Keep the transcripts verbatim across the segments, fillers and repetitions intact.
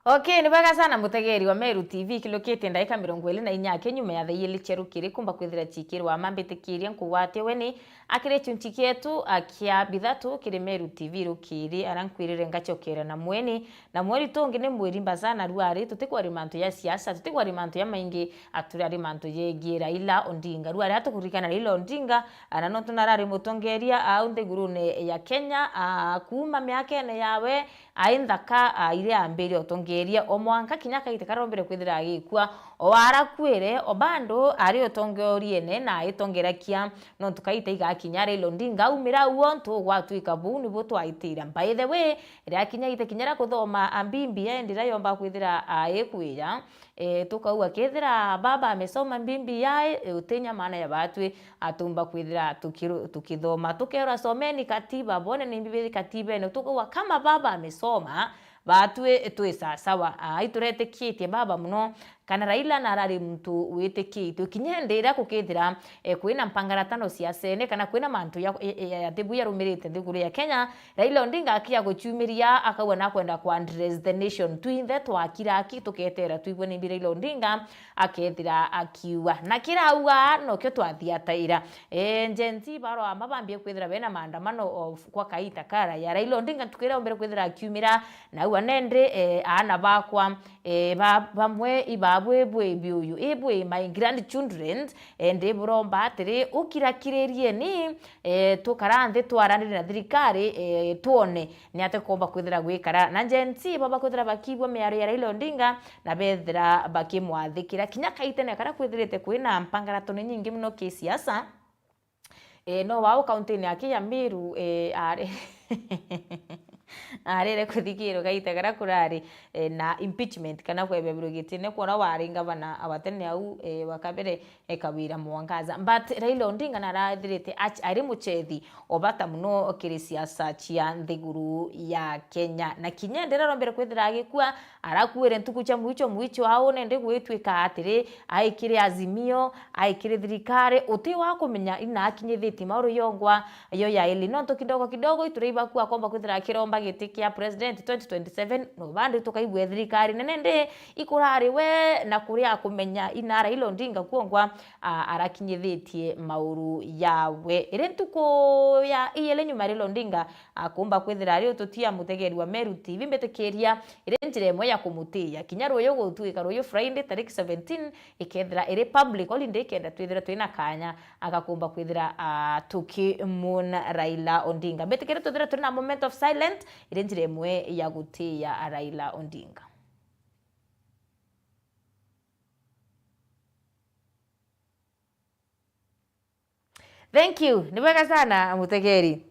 Okay, ni bwega sana mutegeri wa Meru T V, kilukite ndagika mirongo iri na inya aki nyuma ya thaa ijiri cia rukiri kumba kwithira ciikirwa ama mbitikiria nkugwate weni akiri chunchi kietu akia bithatu kiri Meru T V rukiri, ara nkwirire ngachokera na mweni, na mweri tungi ni mweri mbaza na ruari, tutikwari mantu ya siasa, tutikwari mantu ya maingi, aturari mantu yegie Raila Odinga. Ruari atukuririkana Raila Odinga, ana nontu narari mutongeria au nthigurune ya Kenya, a, kuuma miakene yawe, ai nthaka, a, iria aambirie utongeria, o mwanka kinya kaita karia ombire kwithira agikua. O arakuire, o bado ari utongeriene na aitongerakia, nontu kaita igakinya Raila Odinga aumira au ontu ugwatwika buu nibu twaitira. By the way, riakinya ita kinya ria kuthoma a B B I ndiria yomba kwithira aikwija, e, tukauga kethira baba amesoma B B I, e, utinya maana ya batwi atumba kwithira tukiru-, tukithoma. Tukerwa someni katiba, bone ni mbibi katibene. Tukauga kama baba amesoma, batwi twi sasawa. Ai turetikitie baba muno, kana Raila narari muntu witikitie. Kinya ndi iria kukethira, e, kwina mpangaratano siasene, kana kwina mantu ya, e, e, yatibu yarumirite nthiguru ya Kenya, Raila Odinga akia guciumiria, akauga nakwenda ku address the nation. Twinthe twakira aki, tuketera twigwe nimbi Raila Odinga akethira akiuga. Na kirauga nokio twathiataira. E, Gen Z barwa ama bambie kwithira bena maandamano of, kwa kaita karaya. Raila Odinga ntuku iria ombere kwithira akiumira, na auga nendi, e, aana bakwa, e, ba, bamwe ibabwi bwi biuyu, ibwi my grandchildren, e, ndi buromba atiri, ukirakiririeni, e, tukara nthi twaranire na thirikari, e, twone ni atia kuumba kwithira gwikara. Na Gen Z baba kwithira bakiigua miario ya Raila Odinga na bethira bakimwathikira. Kinya kaitene karia kwithirite kwina mpangarato ni nyingi muno kisiasa, e, no wao kauntini yake ya Meru, e, ari arire kuthikirwa gaita garia kurari, e, na impeachment kana kwebebirwa gitine kwona wari ngavana wa tene au, e, wa kabere, e, Kawira Mwangaza. But Raila Odinga narathirite ach-, ari muchethi o bata muno kiri siasa cia nthiguru ya Kenya. Na kinya ndirarombere kwithira agikua, arakuire ntuku cia mwicho mwicho au nende gwitwika atiri, aikire Azimio, aikire thirikari, uti wa kumenya ina akinyithitie mauru yongwa yo yaili. Nontu kidogo kidogo itureiba ku akomba kwithira akiromba giti kia president twenty twenty-seven, no bandi tukaigua thirikari nene ndi ikurari we na kuria akumenya ina Raila Odinga kuongwa, a, arakinyithitie mauru yawe. Iri ntuku ya iyele nyuma Raila Odinga akumba kwithira ari ututia mutegeri wa Meru T V mbitikiria iri njira imwe ya kumutiia. Kinya ruyu gutuika ruyu Friday tariki seventeen, ikethira iri public holiday, kenda twithira twina kanya agakumba kwithira, ah, tukimuna Raila Odinga. Mbitikire twithira turi na moment of silent, iri njira imwe ya gutiia Raila Odinga. Thank you. Ni bwega sana, mutegeri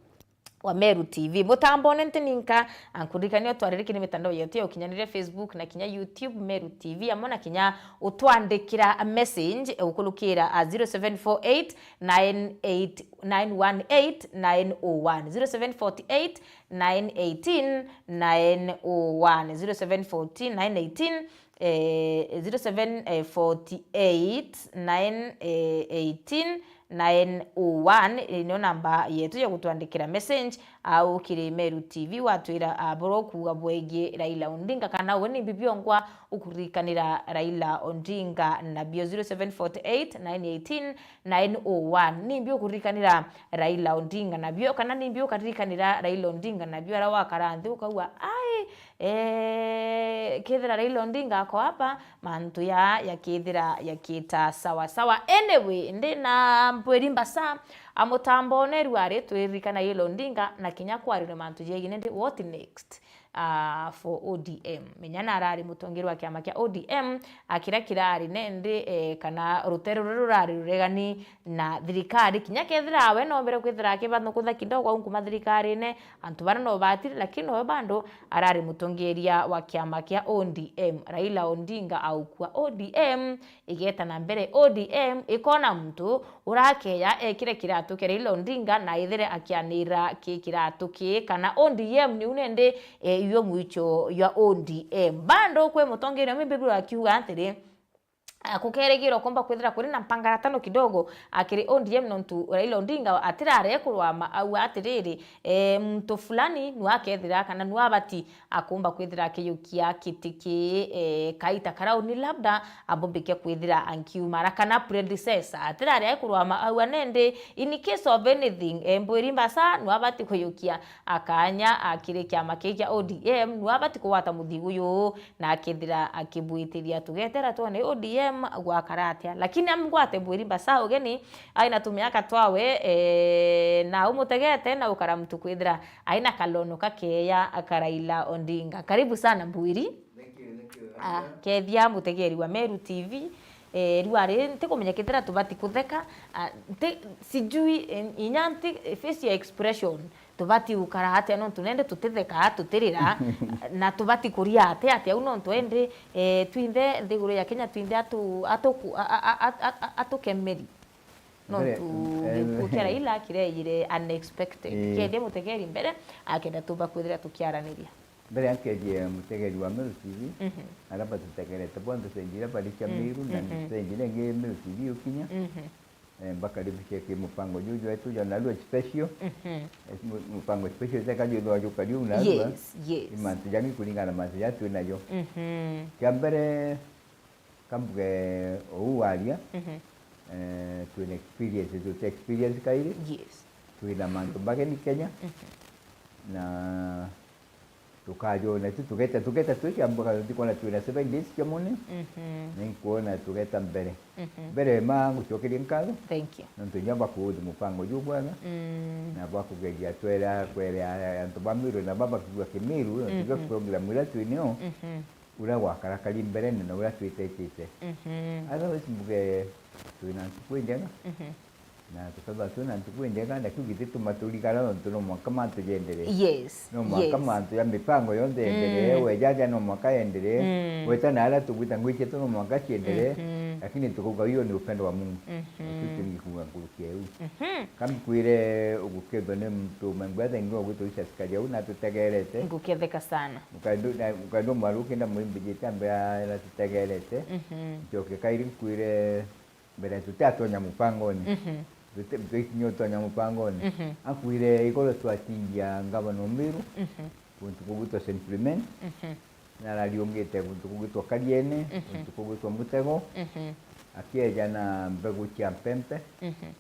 wa Meru T V. Mutambone nti ninka, ankuririkania utwaririkire mitandao yetu ya ukinyaniria, Facebook na kinya YouTube, Meru T V, amwe na kinya utwandikira message, eh, ukurukira a zero seven four eight nine eight nine one eight nine oh one, zero seven four eight nine eighteen nine oh one, zero seven fourteen nine eighteen, eh, zero seven forty eight nine eighteen nine oh one, eh, niyo namba yetu ya gutwandikira message au kiri Meru T V, watwira, ah, boro kuuga bwegie Raila Odinga, kana we ni mbi biongwa ukuririkanira Raila Odinga nabio, zero seven forty eight nine eighteen nine oh one. Ni mbi ukuririkanira Raila Odinga nabio, kana ni mbi ukaririkanira Raila Odinga nabio, ara wakara nthi ukauga, ai, eh, kethira Raila Odinga ako hapa, mantu ya yakethira yakita sawa sawa. Anyway, ndi na mbwiri mbasa a mutambone ruari, twiririkana Raila Odinga na kinya kwarirwe mantu jegie ndi what next, ah, for O D M. Menya na arari mutongeria wa kiama kia O D M, a kiria kirari nendi, eh, kana rutere ruria rurari ruregani na thirikari, kinya kethira we nombere kwithira akibanukutha kidogo au nkuma thirikarine, antu baria no batire, lakini nowe bado arari mutongeria wa kiama kia O D M. Raila Odinga aukua, O D M igeta na mbere, O D M ikona muntu urakeya ekire kiratu kia Raila Odinga na ithire akianira ki kiratu ki, kana O D M niu nendi, eh, iyo mwicho ya O D M. Bado kwi mutongeria mimbi biro akiuga atiri, Ah, kukerigirwa kumba kwithira kuri na mpangaratano kidogo, ah, kiri O D M, nontu Raila Odinga atirare kurwama au atiriri, eh, muntu fulani nu akethira kana nu abati akumba kwithira akiyukia kiti ki, eh, kaita karauni, labda ambumbike kwithira ankiumara kana predecessor atirare kurwama au anende. In case of anything, eh, Mbwiri Mbasa nu abati kuyukia akanya, ah, kiri kiama kii kia O D M, nu abati kugwata muthigu juu na akethira akibwitiria. Tugetera twone O D M gwakara atia. Lakini amgwate Mbwiri Mbasa ugeni, aina tumiaka twawe, eh, na umutegete na ukara mtu kwithira aina kalono kakeya ka Raila Odinga. Karibu sana Mbwiri. Thank you, thank you. Ah, kethia mutegeri wa Meru T V, eh, riu ari ntikumenya kethira tubati kutheka, ah, nti-, sijui, eh, inya nti, eh, facial expression, tubati gukara atia nontu nende tutitheka, tutirira, na tubati kuria atia atia au nontu indi, eh, twinthe nthiguru ya Kenya twinthe atu-, atuku-, a-, a-, a-, a-, a-, atukemeri. Mbere, nontu eh, gikuo kia Raila kireyire unexpected. Ii. Kethia mutegeri mbere, akenda tumba kwithira tukiaraniria. Mbere ya nkeethie mutegeri wa Meru T V, mhm, aria batutegerete bonthe side iria bari cia, mm, Meru, na, mhm, side iria ingi Meru T V ukinya, mhm, eh, mbakaribishe ki mupango juju wetu jwa narua special. Mhm. Eh, mu-, mupango special teka juthwa jukari u narua. Yes, yes. Ni mantu jangi kuringana na mantu jaria twi najo. Mhm. Kia mbere, kambuge uu waria, mhm, eh, twina experience, tuti experience kairi. Yes. Twina mantu mageni Kenya. Mhm. Na tukajona tu, tugeta, tugeta twi kiambuga, ntikwona twina seven days cia mone. Mhm. Na inkwona tugeta mbere. Mhm. Mbere ma ngucokeria nkatho. Thank you. Nontu inya bwakuuthi mupango ju bwega. Mm. Na bwakugeria twera, kwere antu ba Meru na baba kigua Kimiru, nontu, mhm, program iria twinio. Mhm. Uria gwakarakari mberene na uria twitetite. Mhm. Otherwise mbuge twina ntuku injega. Mhm. Na tukethirwa twina ntuku injega, na kiu gitituma turigara nontu no mwanka mantu jenderee. Yes, no mwanka, yes, mantu ja mipango yonthe yenderee, mm, we jaja no mwanka yenderee, mm, gweta na aria tugwita ngui cietu no mwanka cienderee, mhm, lakini tukauga hiyo ni upendo wa Mungu. Mhm. Na kiu kingi kuuga nkuruki ya iu. Mhm. Kambikwire ugukethwa ni muntu umwe mbwatha ingi ugwitwa Richard Kajau na atutegerete. Nguketheka sana. Ukaendwa, na ukaendwa mwaruki na mwimbijite ambe aratutegerete. Mhm. Ncoke kairi nkwire mbere tutiatonya mupangoni. Mhm. Tuti-, tutikinya utonya mupangoni. Mhm. Akwire igoro twatingia ngavana Umiru, mhm, kuntu kugwitwa Saint Clement. Mhm. Na arariungite kuntu kugwitwa Kariene, mhm, kuntu kugwitwa Mutego. Mhm. Akieja na mbegu cia mpempe. Mhm.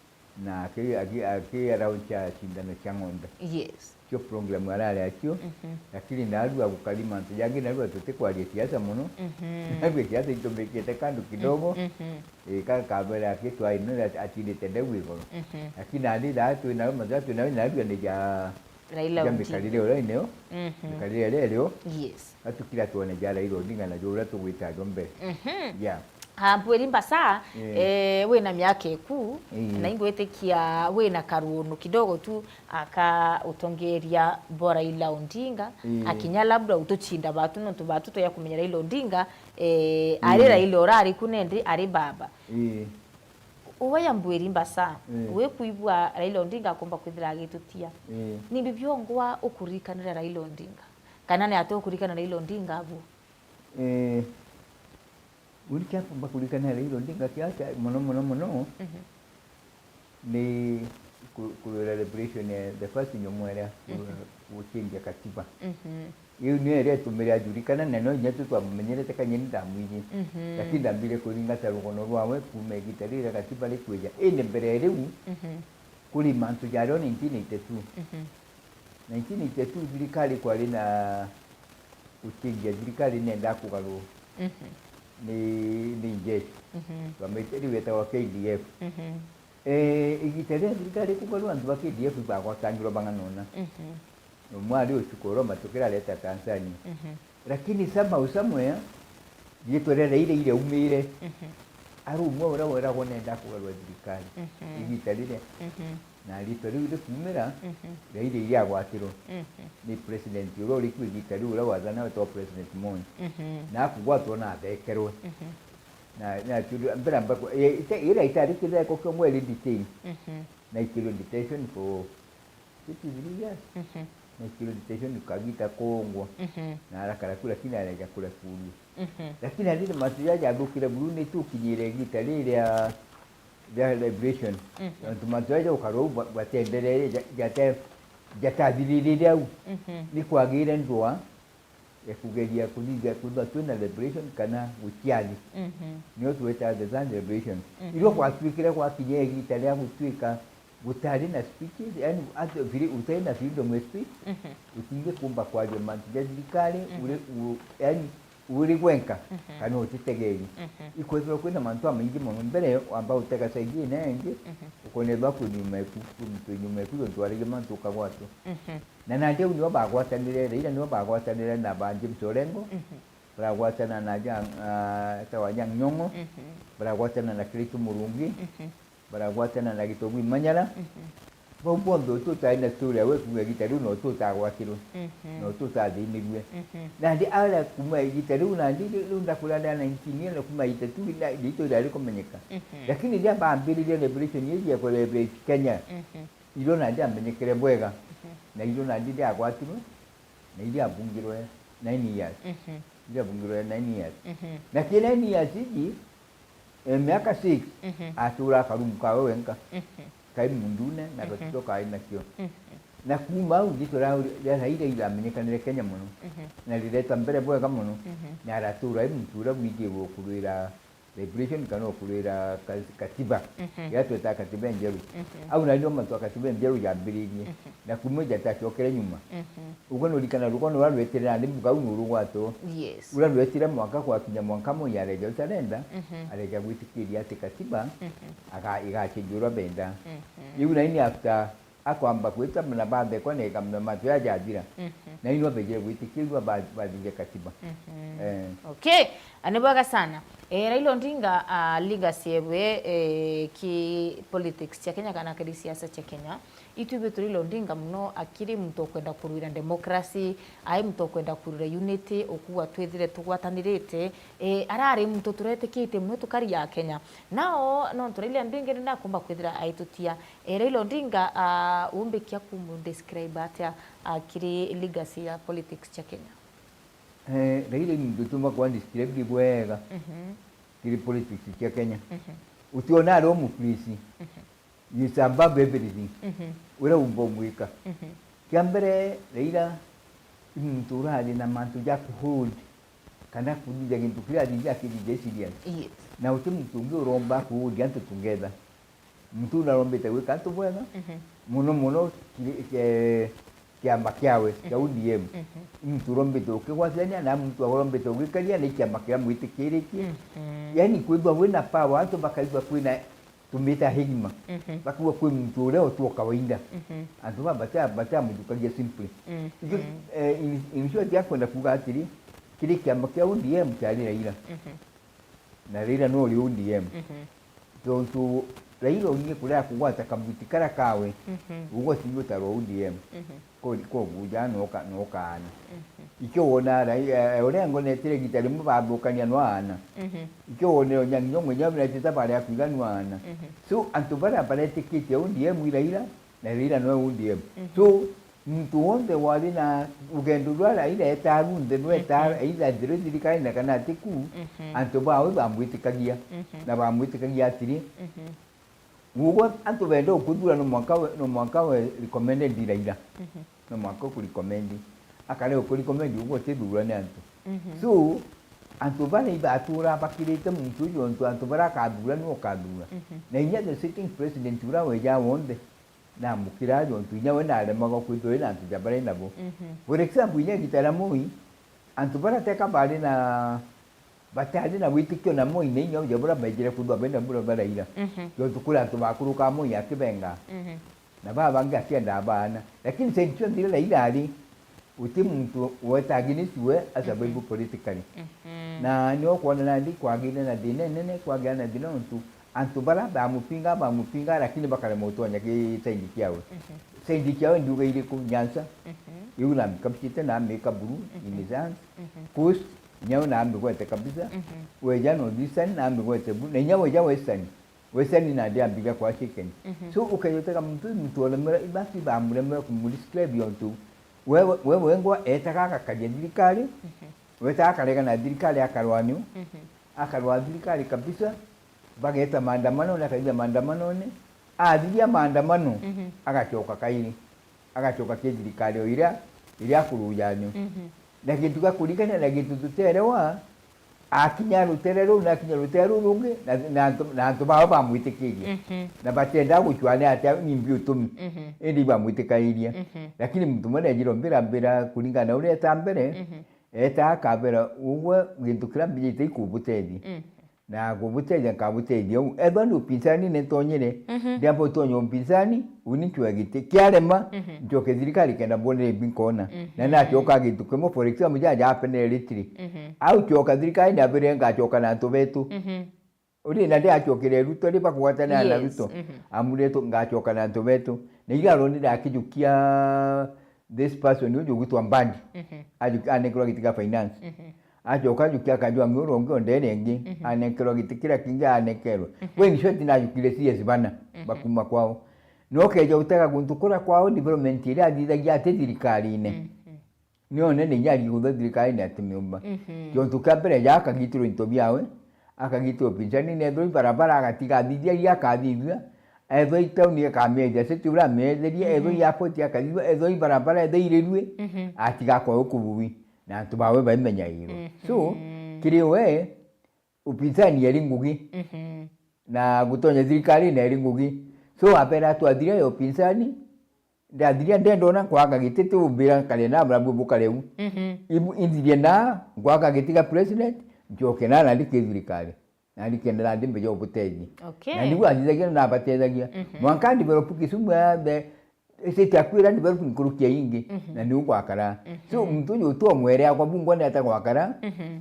Na aki-, aki-, aki around cia cindano cia ng'ombe. Yes. Cio program arari acio. Mhm. Lakini narua gukari mantu jangi, narua tutikwaria siasa mono. Mhm. Narua siasa itumikite kandu kidogo. Mhm. Ii, ka kabere akitwa ino atindite ndeu igoro. Mhm. Lakini nandi thaa twinayo, mathaa twinayo, narua ni ja Raila ja Odinga. Mikarire uria ineo. Mhm. Mikarire iria irio. Yes. Atukira twone ja Raila Odinga na jo uria tugwita jo mbere. Mhm. Yeah. Ah, Mbwiri Mbasa, eh, eh, wina miaka iku, eh, na ingwitikia wina karunu kidogo tu aka utongeria bo Raila Odinga, eh, akinya labda utuchinda batu, nontu batu toya kumenya Raila Odinga, eh, ari, eh, Raila urari ku nende ari baba. Eh. Uwe ya Mbwiri Mbasa, eh, wikwigua Raila Odinga akomba kwithira agitutia. Eh. Ni bibi ongwa ukuririkanira Raila Odinga? Kana ni atu ukuririkanira Raila Odinga abu? Eh, Uni kia mpumba kuririkana Raila Odinga kia, kia mono, mono, mono, mhm, ni ku-, kurwira liberation ya the first Nyamwera, ku-, mhm, guchenjia katiba. Mhm. Iu niyo iria itumire ajurikana, na no inya tu twamumenyerete kanyeni ndamwiji. Mhm. Lakini ndambire kuringata rugono rwawe kuma igita riria katiba rikwija. Indi mbere ya riu, mhm, kuri mantu jario nineteen eighty-two. Mhm. Nineteen eighty-two thirikari kwari na gucenjia, thirikari nenda kugarurwa, mhm, ni, ni njeshi. Mhm. Twamite riu yetagwa K D F. Mhm. Eh, igita riria thirikari ikugarurwa, antu ba K D F ibagwatangirwa bang'anona. Mhm. Umwe ari ucuku uroma tukirareta Tanzania. Mhm. Lakini somehow somewhere, riitwa ria Raila iraumire. Mhm. Ari umwe uria weragwo nenda kugarura thirikari. Mhm. Igita riria. Mhm. Na riitwa riu rikumira, mhm, Raila iriagwatirwo, mhm, ni president uria uri kuo igita riu uria wathana wetagwo President Moi. Mhm. Na akugwatwo na athekerwe. Mhm. Na, na kiundu mbere amba ku-, i-, ite-, ira itari kitheko kiongwa iri detain. Mhm. Na ikirwe detention for fifty-three years. Mhm. Na ikirwe detention kagita kongwa. Mhm. Na arakara kura kina areja kurekurua. Mhm. Lakini ariri mantu jaja jathukire buru ni tukinyire igita riri ria, ria liberation. Mhm. Nontu mantu jaja ukarou ba-, batenderere, ja-, jate-, jatathirire au. Mhm. Ni kwagire ndwa ya kugeria kuthithia kwithwa twina liberation kana gutiathi. Mhm. Nio twitaga the third liberation. Mhm. Irio gwatuikire gwakinya igita ria gutuika gutari na speeches, yani, ati free-, utari na freedom of speech, Mhm. utingi kumba kwaria mantu ja thirikari, Mhm. uri, u-, yani, uri gwenka, Mhm. kana utitegeri. Mhm. Ikwethirwa kwina mantu amaingi mono mbere wamba utega side ina ingi, Mhm. ukonethwa kwi nyuma eku, kwi muntu nyuma eku, tontu waragia mantu ukagwatwa. Mhm. Na nandi au nio bagwatanire, Raila nio bagwatanire na ba James Orengo, Mhm. baragwatana na Anyang-, ah, etawa Anyang' Nyong'o, Mhm. baragwatana na Kiraitu Murungi, Mhm. baragwatana na Gitogu Imanyara. Mhm. Bau bonthe ututari na story ya we kuuga igita riu no tutagwatirwe, Mhm. no tutathinirue. Mhm. Nandi ara kuma igita riu nandi riu ndakura nda nineteen years na kuma eighty-two na riitwa riria rikumenyeka. Mhm. Lakini riria bambiririe liberation iji ya ku liberate Kenya, Mhm. irio nandi amenyekere bwega. Mhm. Na irio nandi riagwatirwe, na iria abungirwe nine years. Mhm. Iria abungirwe nine years. Mhm. Na ki nine years iji, eh, miaka six, Mhm. atura karumu kawe wenka. Mhm. Kai mundune, na Mhm. gatito kai nakio. Mhm. Na kuma au, riitwa ria, ria Raila iramenyekanire Kenya mono. Mhm. Na rireta mbere bwega mono. Mhm. Na aratura ai muntu uria wigirwe kurwira liberation kana ukurwira ka-, katiba. Mhm. Iria twetaga katiba enjeru. Mhm. Au nario mantu a katiba enjeru yambiririe. Mhm. Na kuma jatacokere nyuma. Mhm. Uguo nurikana rugono ruria rwetire nandi mukau nurugwato. Yes. Uria rwetire mwanka gwakinya mwanka Moi areja utarenda, Mhm. areja gwitikiria ati katiba, Mhm. aga-, igacenjia uria benda. Mhm. Riu nai ni after akwamba gwita na bathekwa na ikamenya mantu jaja jathira. Mhm. Na ino bejire gwitikirua ba-, bathithia katiba. Mhm. Eh. Okay. Ah, ni bwega sana. Eh, Raila Odinga, ah, legacy ewe, eh, ki politics cia Kenya kana kiri siasa cia Kenya. Itwibwite Raila Odinga muno akiri muntu okwenda kurwira democracy, ai muntu okwenda kurwira unity, ukuga twithire tugwatanirite. Eh, arari muntu turetikitie muno tukari ya Kenya. Nao, nontu Raila Odinga ni ndakumba kwithira aitutia. Eh, Raila Odinga, ah, umbikia kumu describe atia, ah, kiri legacy ya politics cia Kenya? Eh, Raila ni muntu utuma kwa describe bwega Mhm. kiri politics cia Kenya. Mhm. Utiona ari umufulisi. Mhm. He is above everything. Mhm. Uria umba umwika. Mhm. Kia mbere, Raila ni muntu urari na mantu ja kuhold kana kuthithia gintu kiria athithia akithithia serious. Yes. Na uti muntu ungi uromba kuhold antu together. Muntu uria urombite gwika antu bwega, Mhm. muno muno kiri-, ke-, kiama kiawe kia Mhm. O D M. Mhm. Ni muntu urombite ukigwatithania na muntu urombite ugikaria ni kiama kiria mwitikiritie. Mhm. Yani kwithwa wina power, antu bakaigua kwina tumita higima. Mhm. Bakaigua kwi muntu uria utu o kawaida. Mhm. Antu baba bata-, batamuthukagia simply. Mhm. Ikio, eh, in, in short, akwenda kuuga atiri, kiri kiama kia O D M kiari Raila. Mhm. Na Raila no uri O D M. Mhm. Tontu Raila urie kuria kugwata kabuti karia kawe, Mhm. uguo ti gutarwa O D M. Mhm. Ko-, koguja no ka-, no kaana. Mhm. Ikio wona Rai-, eh, Orengo netire gita rimwe bathukania no aana. Mhm. Ikio wonire Anyang' Nyong'o inya netite baria kwiga no aana. Mhm. So, antu baria baretikitie O D M i Raila, na Raila noe O D M. Mhm. So, muntu wonthe wari na rugendo rwa Raila etaa runthe, no etaa Mhm. either through thirikari na kana atiku, Mhm. antu bawe bamwitikagia. Mhm. Na bamwitikagia atiri, Mhm. uguo antu benda ukuthura no mwanka we, no mwanka we recommended Raila. Mhm. No mwanka ukurecommend. Akare ukurecommend uguo utithurwa ni antu. Mhm. So, antu baria ibatura bakirite muntu uyu, ontu antu baria akathura niwe ukathura. Mhm. Na inya the sitting president uria weja wonthe, namukira ari ontu inya we naremaga kwithirwa ina antu ja baria inabo. Mhm. For example, inya gita ria Moi, antu baria teka bari na, batari na witikio na Moi, na inya uja buria baijire kwithirwa bena buria baraira. Mhm. Tontu kuri antu bakuruka Moi akibenga. Mhm. Na baba bangi akiendaa baana. Lakini side cionthe iria Raila ari, uti muntu weta against we asurvive Mhm. politically. Mhm. Na nio kwona nandi kwagire na thina inene, kwagira na thina ontu antu baria bamupinga, bamupinga, lakini bakaremwa gutonya gi side kiawe. Mhm. Side kiawe ndiuga iriku? Nyanza. Mhm. Iu namikabicite na amika buru Mhm. in his hands. Mhm. Coast, inya we namigwete kabisa. Mhm. Weja North Eastern, namigwete buru. Na inya weja Western, Western nandi ambiga kwa chicken. Mhm. So, ukeyotega muntu, muntu oremerwa, ibatu ibamuremera kumudescribe ontu we, we, we wengwa etaga agakaria thirikari, Mhm. weta akarega na thirikari akarwaniu, akarwa thirikari kabisa, bageta maandamanone, akaithia maandamanone, athiria maandamano, agacoka kairi, agacoka ki thirikari o iria, iria akurujanio. Na gintu gakuringana na gintu tuterewa, akinya rutere ruu, na akinya rutere ruu rungi, na, na antu, na antu bao bamwitikirie. Na batenda gucua ni atia ni mbi utumi. Indi ibamwitikairie. Lakini muntu mwe nejirwo mbira, mbira kuringana na uria eta mbere, eta akabera, ugwe gintu kiria mbijite ikubutethia. Na ngubutethia, nkabutethia uu. Ethwa ni upinzani ni ntonyire, ndiamba utonya upinzani, uni ncue giti. Kiarema, ncoke thirikari kenda mbonere mbi nkona. Na nacoka gintu kimwe, for example, jaja happened lately. Au coka thirikari ni abire ngacoka na antu betu. Uri na ndi acokire Ruto, ri bakugwatanira na Ruto. Amuretu ngacoka na antu betu. Na iraro ni ndakijukia this person uju ugwitwa Mbadi. Aju-, anenkerwa giti kia finance. Acoka ajukia Kajwang' uru ungi o ndene ingi, anenkerwa giti kiria kingi anenkerwa. We, in short, najukire C S bana, bakuma kwao. No keja utega guntu kuria kwao, development iria athithagia ati thirikarine. Nione ni inya arigutha thirikarine ati miumba. Kiontu kia mbere ja akagitirwa into biawe, akagitirwa upinzani, na ethwa i barabara agatiga athithia iria akathithia, ethwa i tauni akamiethia, city uria amietherie, ethwa i airport akathithua, ethwa i barabara, ethwa i railway, atiga kwao kubuwi. Na antu bawe baimenyairwe. So, kiri we, upinzani eri ngugi. Na gutonya thirikari na eri ngugi. So, abera atwathiria ya upinzani, ndathiria ndendona nkwaga giti ti umbira nkare na murabu bukare u. Ibu-, inthirie na nkwaga giti ga president, njoke na nandi ki thirikari. Nandi kenda nandi mbeja ubutethia. Okay. Na niu athithagia na abatethagia. Mwanka develop Kisumu ya the Ese tiakwira ni baruku nkuruki ya ingi, na ni ugwakara. So, muntu uyu utomwere akwa bungwa ni ata gwakara,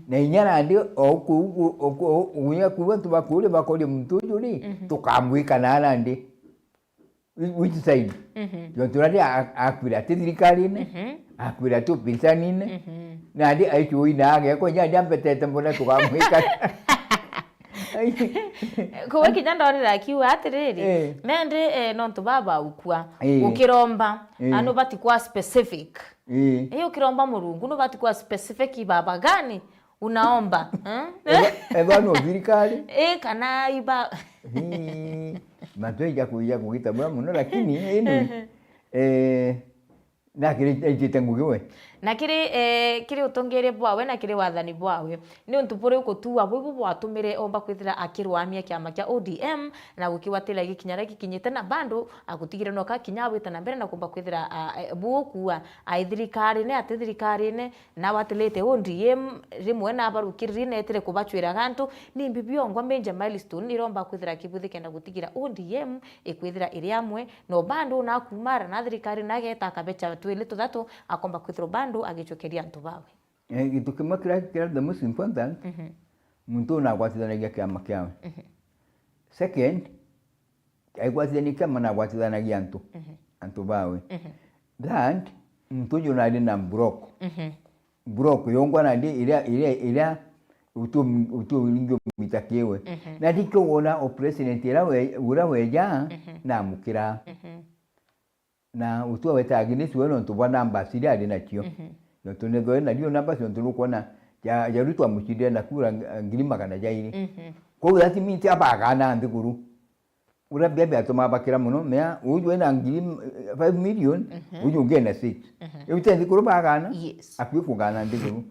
na inya nandi o ku, o ku, o, unya ku bantu bakuria bakoria muntu uyu ri, tukamwika na nandi. Whi-, which side? Tontu nandi a-, akwira ati thirikarine, akwira ati upinzanine, nandi aichu ina agekwa, inya nandi ambetete mbona tukamwika. Koguo kinya ndorire akiuga atiriri, eh, nandi, eh, nontu baba ukua, eh, ukiromba, eh, anu bati kwa specific. Eh. Eh, ukiromba Murungu, nu bati kwa specific baba gani unaomba, eh? Eba, eba no thirikari. Eh, kana iba. Hii, matwe ija kuija kugita bwa muno, lakini, anyway, eh, Na kiri aitite ngugi we. Na kiri, eh, kiri utongeria bwawe na kiri wathani bwawe, ni untu buri gutua bwibu bwatumire omba kwithira akirwamia kiama kia O D M na gukigwatira gikinya ria gikinyite, na bado agutigire noka kinya awita na mbere na kumba kwithira, a, e, bugukua ai thirikarine, ati thirikarine, na watilite O D M rimwe na abarukiriri netire kubacwira gantu. Ni mbi biongwa major milestone iromba kwithira kibwithike na gutigira O D M ikwithira iri amwe No bado nakumara na thirikari nageta akabecha twili tuthatu, akomba kwithirwa bado agicokeria antu bawe. Eh, gintu kimwe kiria, kiria the most important, mhm, muntu uyu nagwatithanagia kiama kiawe. Mhm. Second, aigwatithania kiama nagwatithanagia antu, mhm, antu bawe. Mhm. Third, muntu uyu nari na block. Mhm. Block yongwa nandi iria, iria, iria utu, utu ringi umita kiwe. Mhm. Nandi kio wona o president ira we, ura weja, mhm, namukira. Mhm. Na utu aweta against we nontu bwa numbers iria ari nacio. Mhm. Nontu nethwe nario numbers nontu nukwona ja, ja Ruto amucindire na kura ng-, ngiri magana jairi. Mhm. Koguo that means abagana nthiguru. Uria mbia biatumaa bakira muno, mea, uju ena ngiri, eh, five million, mhm, uju ungi ena six. Mhm. Riu ti nthiguru bagana? Yes. Akui kugana nthiguru.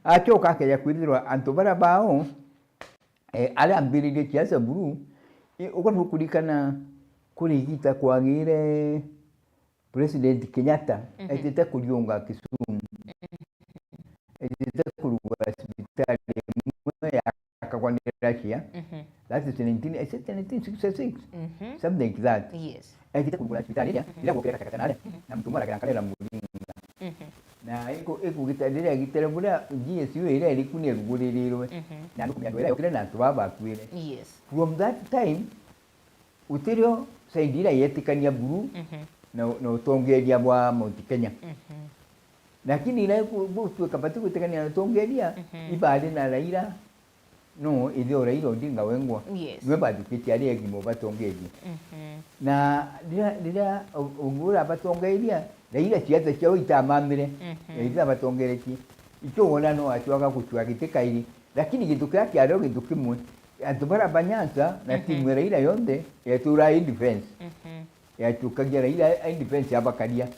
Acoka akeja kwithirwa antu baria bao, eh, aria ambiririe siasa buru, eh, ukorwo ukurikana kuri igita kwagire President Kenyatta, mhm, etite kuriunga Kisumu. Etite kuruga cibitari imwe yakagwa ni Russia. Mhm. That is nineteen, is it nineteen sixty-six? Mhm. Something like that. Yes. Etite kurugura cibitari iria, mhm, iria gukira katakata naria, mhm, na mtu mmoja akakana na muringa. Mhm. Na iku, ikugita riria gitire buria G S U iria iriku ni eruguririrwe. Mhm. Na andu kumia andu iria yokire na antu baba bakuire. Yes. From that time, utirio side iria yetikania buru, mhm, na, na utongeria bwa Mount Kenya. Mhm. Lakini ira iku-, gutuika bati gwitikania na utongeria, mhm, ibari na Raila, no, ithe o Raila Odinga wengwa. Yes. Niwe bathukitie aria egima batongeria. Mhm. Na riria, riria u-, u-, ura batongeria, Raila siasa ciao itamamire, mhm, itha batongeretie. Ikio wona no acwaga gucua giti kairi. Lakini gintu kiria kiari o gintu kimwe. Antu baria ba Nyanza na Mhm. timu ya Raila yonthe, yaturaa in defense. Mhm. Yacukagia Raila in defense yabakaria.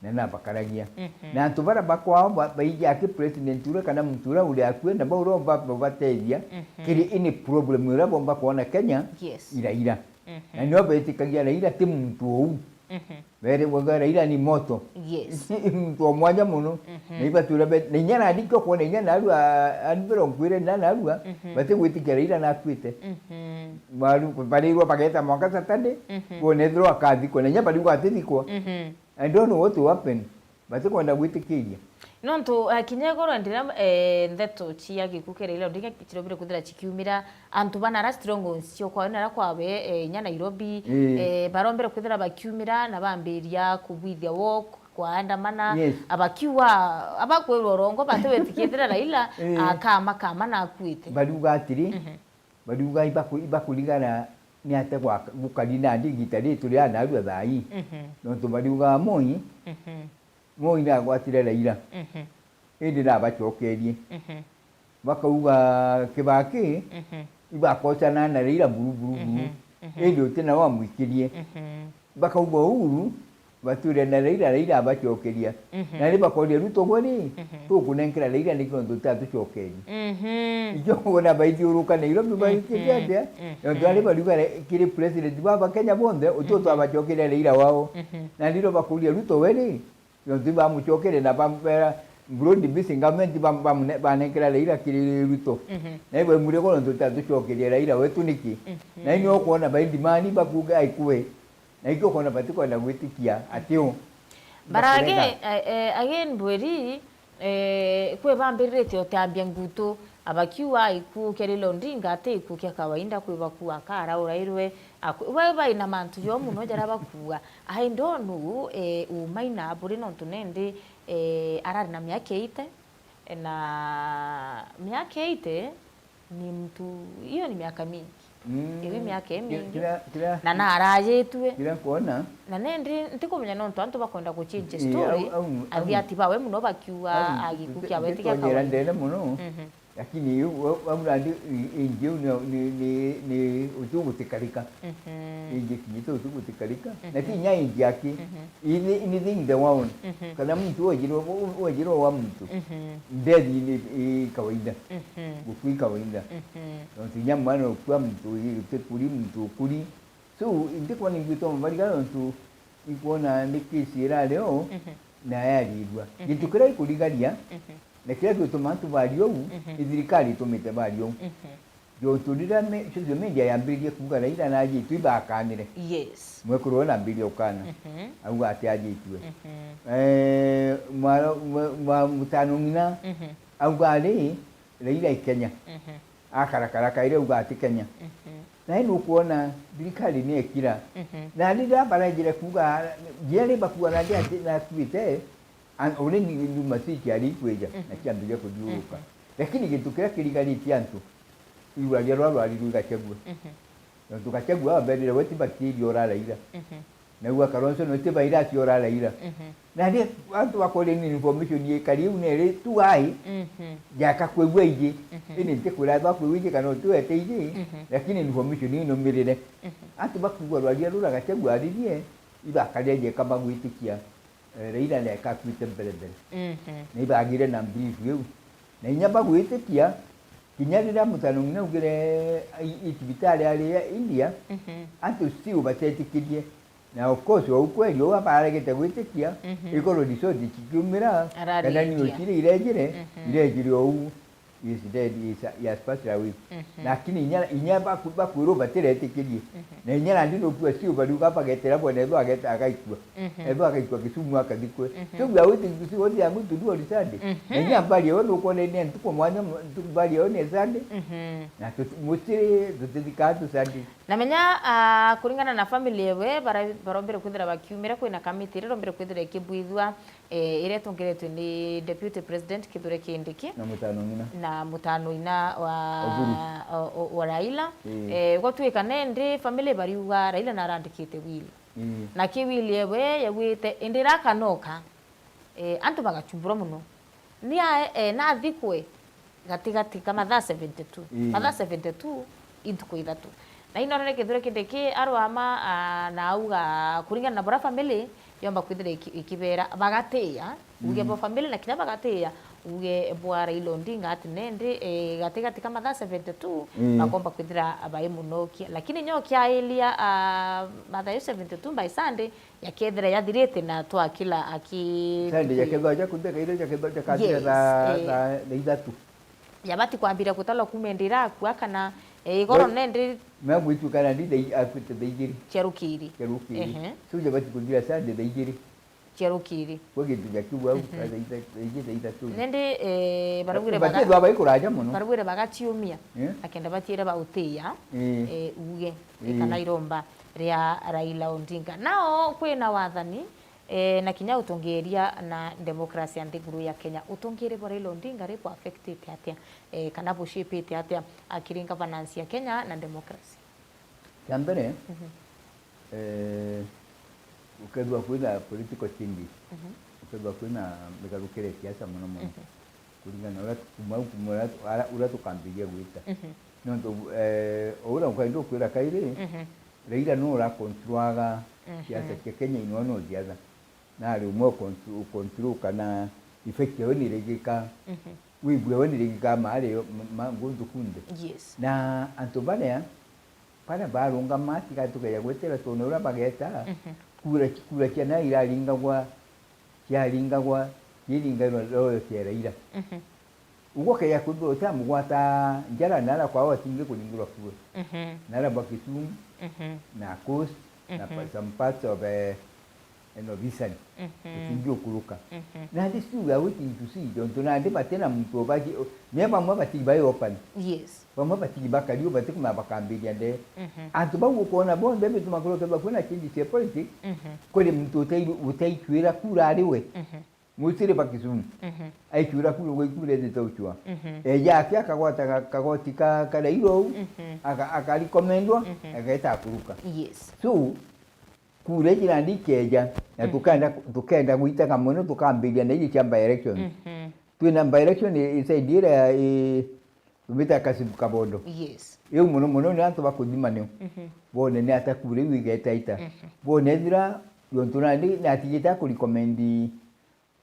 Na nabakaragia. Mhm. Na antu baria bakwao ba-, baiji aki president uria kana muntu uria uri akue, na bau ro ba-, babatethia Mhm. kiri any problem uria bomba kwona Kenya, Yes. i Raila. Mhm. Na nio betikagia Raila ti muntu ou. Mhm. Berigwaga Raila ni moto. Yes. Muntu wa mwanya mono. Mhm. Na ibatura be-, na inya nandi kio kwona inya narua, andu beronkwire na narua, Mhm. batigwitikia Raila nakuite. Mhm. Baru-, barirwa bageta mwanka Saturday, Mhm. kwona ethirwa akathikwa. Na inya bariuga atithikwa. Mhm. I don't know what will happen. Batikwenda gwitikiria. Nontu, eh, kinya igoro ndiria, eh, ndeto cia gikuu kia Raila Odinga cirombire kwithira cikiumira, antu bana ara strongholds cio kwao, nara kwawe, eh, inya Nairobi, Ii. eh, barombire kwithira bakiumira na bambiria kubwithia walk, kwaandamana, Yes. abakiuga, abakwirwa urongo, batiwetikithira Raila, Ii. akama, kama na akuite. Bariuga atiri, Mhm. Bariuga ibaku-, ibakurigara ni atia gwaka-, gukari nandi igita riri turi a narua thaa ii. Mhm. Nontu bariuga Moi, Mhm. Moi nagwatire Raila. Mhm. Indi nabacokerie. Mhm. Bakauga Kibaki, Mhm. ibakocana na Raila buru, buru, buru. Mhm. Mhm. Indi uti na wamwikirie. Mhm. Bakauga Uhuru, batwire na Raila, Raila abacokeria. Mhm. Na ri bakoria Ruto gwe ri, Mhm. tukunenkera Raila niki nontu utatucokeria. Mhm. Ikio wona baithiuruka Nairobi Mhm. baikite atia? Mhm. Nontu ari bariuga re-, kiri president baba Kenya bonthe, utu Mhm. twabacokeria Raila wao. Mhm. Na riro bakuria Ruto we ri, nontu ibamucokeria na bambera broad based government bam-, bamune-, banenkera Raila kiri Ruto. Mhm. Na ibo imurego nontu utatucokeria Raila wetu niki? Mhm. Na ini ukwona baindimani bakuga aikue. Na ikio ukona batikwenda gwitikia ati u. Barage, bakurega. Eh, eh, again, Bweri, eh, kwi bambiriritie utambia ngutu, abakiuga gikuu kia Raila Odinga ati gikuu kia kawaida, kwi bakuuga kara urairwe, aku-, we baina mantu jo mono jaria bakuuga. I don't know, eh, umaina buri nontu nendi, eh, arari na miaka eighty, na miaka eighty, ni mtu, hiyo ni miaka mingi. Mm. Iu miaka Kira, imingi. Kira, kira, Na narajitue. Kira kuona. Na nendi ntikumenya nontu antu bakwenda guchange Ii, story, au, au, au. Athi ati bawe muno bakiuga au, a gikuu nti-, kiawe ti kia ntikonyera kawaida. Ndene muno. Mhm. Lakini iu, au, au nandi i-, ingi iu ni, ni, ni, ni utu gutikarika. Mhm. Ingi kinyite utu gutikarika. Na Mhm. ti inya ingi aki. Mhm. Anything in the world. Mhm. Kana muntu wejirwo, wejirwo wa muntu. Mhm. Death ni i kawaida. Mhm. Gukua i kawaida. Mhm. Nontu inya mwana ukua muntu uti kuri, muntu ukuri. So, indi kwona ingwitwa mabariga nontu ikwona ni case irari o, Mhm. na yarirua. Mhm. Gintu kiria ikurigaria, Mhm. na kiria gituma antu bari ou, Mhm. ni thirikari itumite bari ou. Mhm. Jontu riria me-, social media yambiririe kuuga Raila najitwe ibakanire. Yes. Mwekuru we nambiririe ukana. Mhm. Auga ati ajitwe. Mhm. Eh, mwa, mwa, mwa mutano ng'ina, Mhm. auga ari, Raila i Kenya. Mhm. Akarakara kairi auga ati Kenya. Mhm. Na ino ukwona thirikari ni ekira. Mhm. Na riria barejire kuuga, nginya ri bakuuga nandi ati nakuite, An-, uri ni, ni masichi ari ikwija, Mhm. na ciambiria kuthiuruka. Mhm. Lakini gintu kiria kirigaritie antu, irwaria rwa rwari rwi Gachagua. Mhm. Nontu Gachagua amberire we ti bacteria uraraira. Mhm. Nagua Kalonzo no ti virus uraraira. Mhm. Na ri antu bakoria ni information ikari iu neri tu ai, Mhm. jaka kwigua iji. Mhm. Ini ntikwira bakwigua iji kana utiwete iji, Mhm. lakini information ino mirire. Mhm. Antu bakuigua rwaria rura Gachagua aririe, ibakaria jeka bagwitikia. Eh, Raila neka akuite mbere mbere. Mhm. Na ibagire na belief iu. Na inya bagwitikia, kinya riria mutano ng'ina augire i-, i-, cibitari ari ya India, Mhm. antu still batetikirie. Na of course, wa ukweli, ou abaregete gwitikia, Mhm. igoro resort cikiumira, Arari kana India. News iria irejire, Mhm. irejire ou. Is dead, is, he has passed away. Mhm. Lakini inya, inya baku-, bakwirwo batiretikirie. Mhm. Na inya nandi nukua cio bariuga bagetera bwana ethwa ageta agaikua. Mhm. Ethwa agaikua Kisumu akathikwe. Mhm. So we are waiting to see what they are going to do on Sunday. Mhm. Na inya mbari eo nukwona ni ntuku mwanya mu-, ntu-, mbari eo ni Sunday. Mhm. Na tuti-, mostly tutithikaa tu Sunday. Na menya, ah, kuringana na family ewe, bara-, barombire kwithira bakiumira kwina kamiti iria irombire kwithira ikibwithua, eh, iria itongeretwe ni Deputy President Kithure Kindiki Na mutano ng'ina. na mutano ina wa, Oburu. o-, o-, wa Raila. Ii. Eh, gwatuika nendi family bariuga Raila narandikite will. Ii. Na ki will ewe yawite, indi irakanoka, eh, antu bagachumbura muno. Ni ae, eh, nathikwe gatigati ka mathaa seventy-two. Ii. Mathaa seventy-two, i ntuku ithatu. Na inonere Kithure Kindiki arwama, ah, na auga, kuringana na bura family yomba kwithira iki-, ikibera, bagatiya, uge, mm, bwa family na kinya bagatiya, uge bwa Raila Odinga ati nendi, eh, gatigati ka mathaa seventy-two, mm, bakomba kwithira baimunokia. Lakini nyo kiailia, ah, mathaa seventy-two by Sunday, yakethira yathirite na twakila aki- Sunday yakethwa ja kutheka ire jakethwa jakathira, yes, thaa, eh, thaa, thaa ithatu. Yabati kwambira gutalwa kuuma indi irakua kana, eh, igoro, no, nendi. Megwituka na ndi thaa i-, akuite thaa igiri. Cia rukiri. Cia rukiri. Ehe. So yabati kuthira Sunday thaa igiri. Cia rukiri. Kwa gintu ja kiu au, mhm, thaa itha-, thaa igiri, thaa ithatu. Nendi, eh, barabwire baga-, batithwa bai kuraja mono. Barabwire bagaciumia. Eh? Akenda batiire bautiya, eh, eh, uge, eh, kana iromba ria Raila Odinga. Nao kwina wathani, eh, na kinya utongeria na democracy ya nthiguru ya Kenya, utongeria bwa Raila Odinga ri bu affectite atia, eh, kana bu shape-ite atia, akiri governance ya Kenya na democracy? Kia mbere, mhm, eh, ukethwa kwina political changes, mhm, ukethwa kwina migarukire ya siasa mono mono, mhm, kuringana na uria tu-, kuma au kuma uria tu-, ara-, uria tukambiria gwita. Mhm. Nontu, eh, o uria ukaenda ukwira kairi, mhm, Raila no ura controlaga, mhm, siasa cia Kenya, inwe no siasa. Na ari umwe u control, u control kana effect yawe ni irigika. Mhm. Wibue we ni irigika maari ma, ma nguntu kunthe. Yes. Na antu baria, baria barungama, tiga tukeja gwetera tuone uria bageta, mhm, kura, kura cia na iraringagwa, ciaringagwa, ciiringagwa royo cia Raila. Mhm. Uguo ukeja kwithirwa utiamugwata njara, na aria kwao atingi kuringirwa kura. Mhm. Na aria ba Kisumu, mhm, na Coast, na, mhm, pa-, some parts of, eh, eno Visani. Mhm. Utingi ukuruka. Mhm. Na this you are waiting to see, tontu nandi batina muntu ubagi-, me bamwe batiri bai open. Yes. Bamwe batiri bakari u batikumenya bakambiria nde. Mhm. Antu bau ukwona bonthe bituma kuruka bakuna change cia politics, mhm, kuri muntu utai-, utaikwira kura ari we. Mhm. Mutiri ba Kisumu. Mhm. Aikiura kura, gwe ikura ethite uchwa. Mhm. Eja aki akagwata ka-, kagoti ka, ka Raila ou, mhm, aka-, akarecommendwa, mhm, ageta akuruka. Yes. So, kura iji nandi ikeja, na, mhm, tukenda, tukenda gwitega mono, tukambiria na iji cia by election. Mhm. Twina by election i, i side iria i, Tumita Kasibu Kabondo. Yes. Iu mono mono ni antu ba kuthima niu. Mhm. Bone ni atia kura iu igetaita. Mhm. Bone ethira, yontu nandi ni atigite akurecommend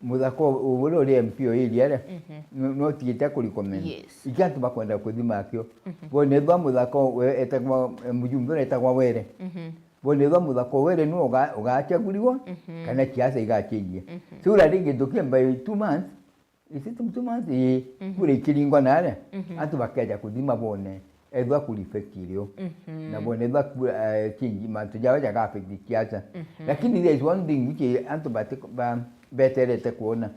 muthaka u-, uria uri M P o area ria. Mhm. No, no atigite akurecommend. Yes. Iki antu bakwenda kuthima akio. Mhm. Bone ethira muthaka u-, we-, etagwa, eh, mujumbe uria etagwa Were. Mhm. Bone ethira muthaka u Were niwe uga-, ugachaguriwa, mhm, kana siasa igachenjia. Mhm. So, ura ringi tukie by two months, Is it two months? Ii, mhm, kura ikiringwa naria, mhm, antu bakeja kuthima bone, ethwa kura effect iri u. Mhm. Na bone ethwa kura, eh, change, mantu jao jaga affect siasa. Mhm. Lakini there is one thing which antu bati-, ba-, beterete kwona.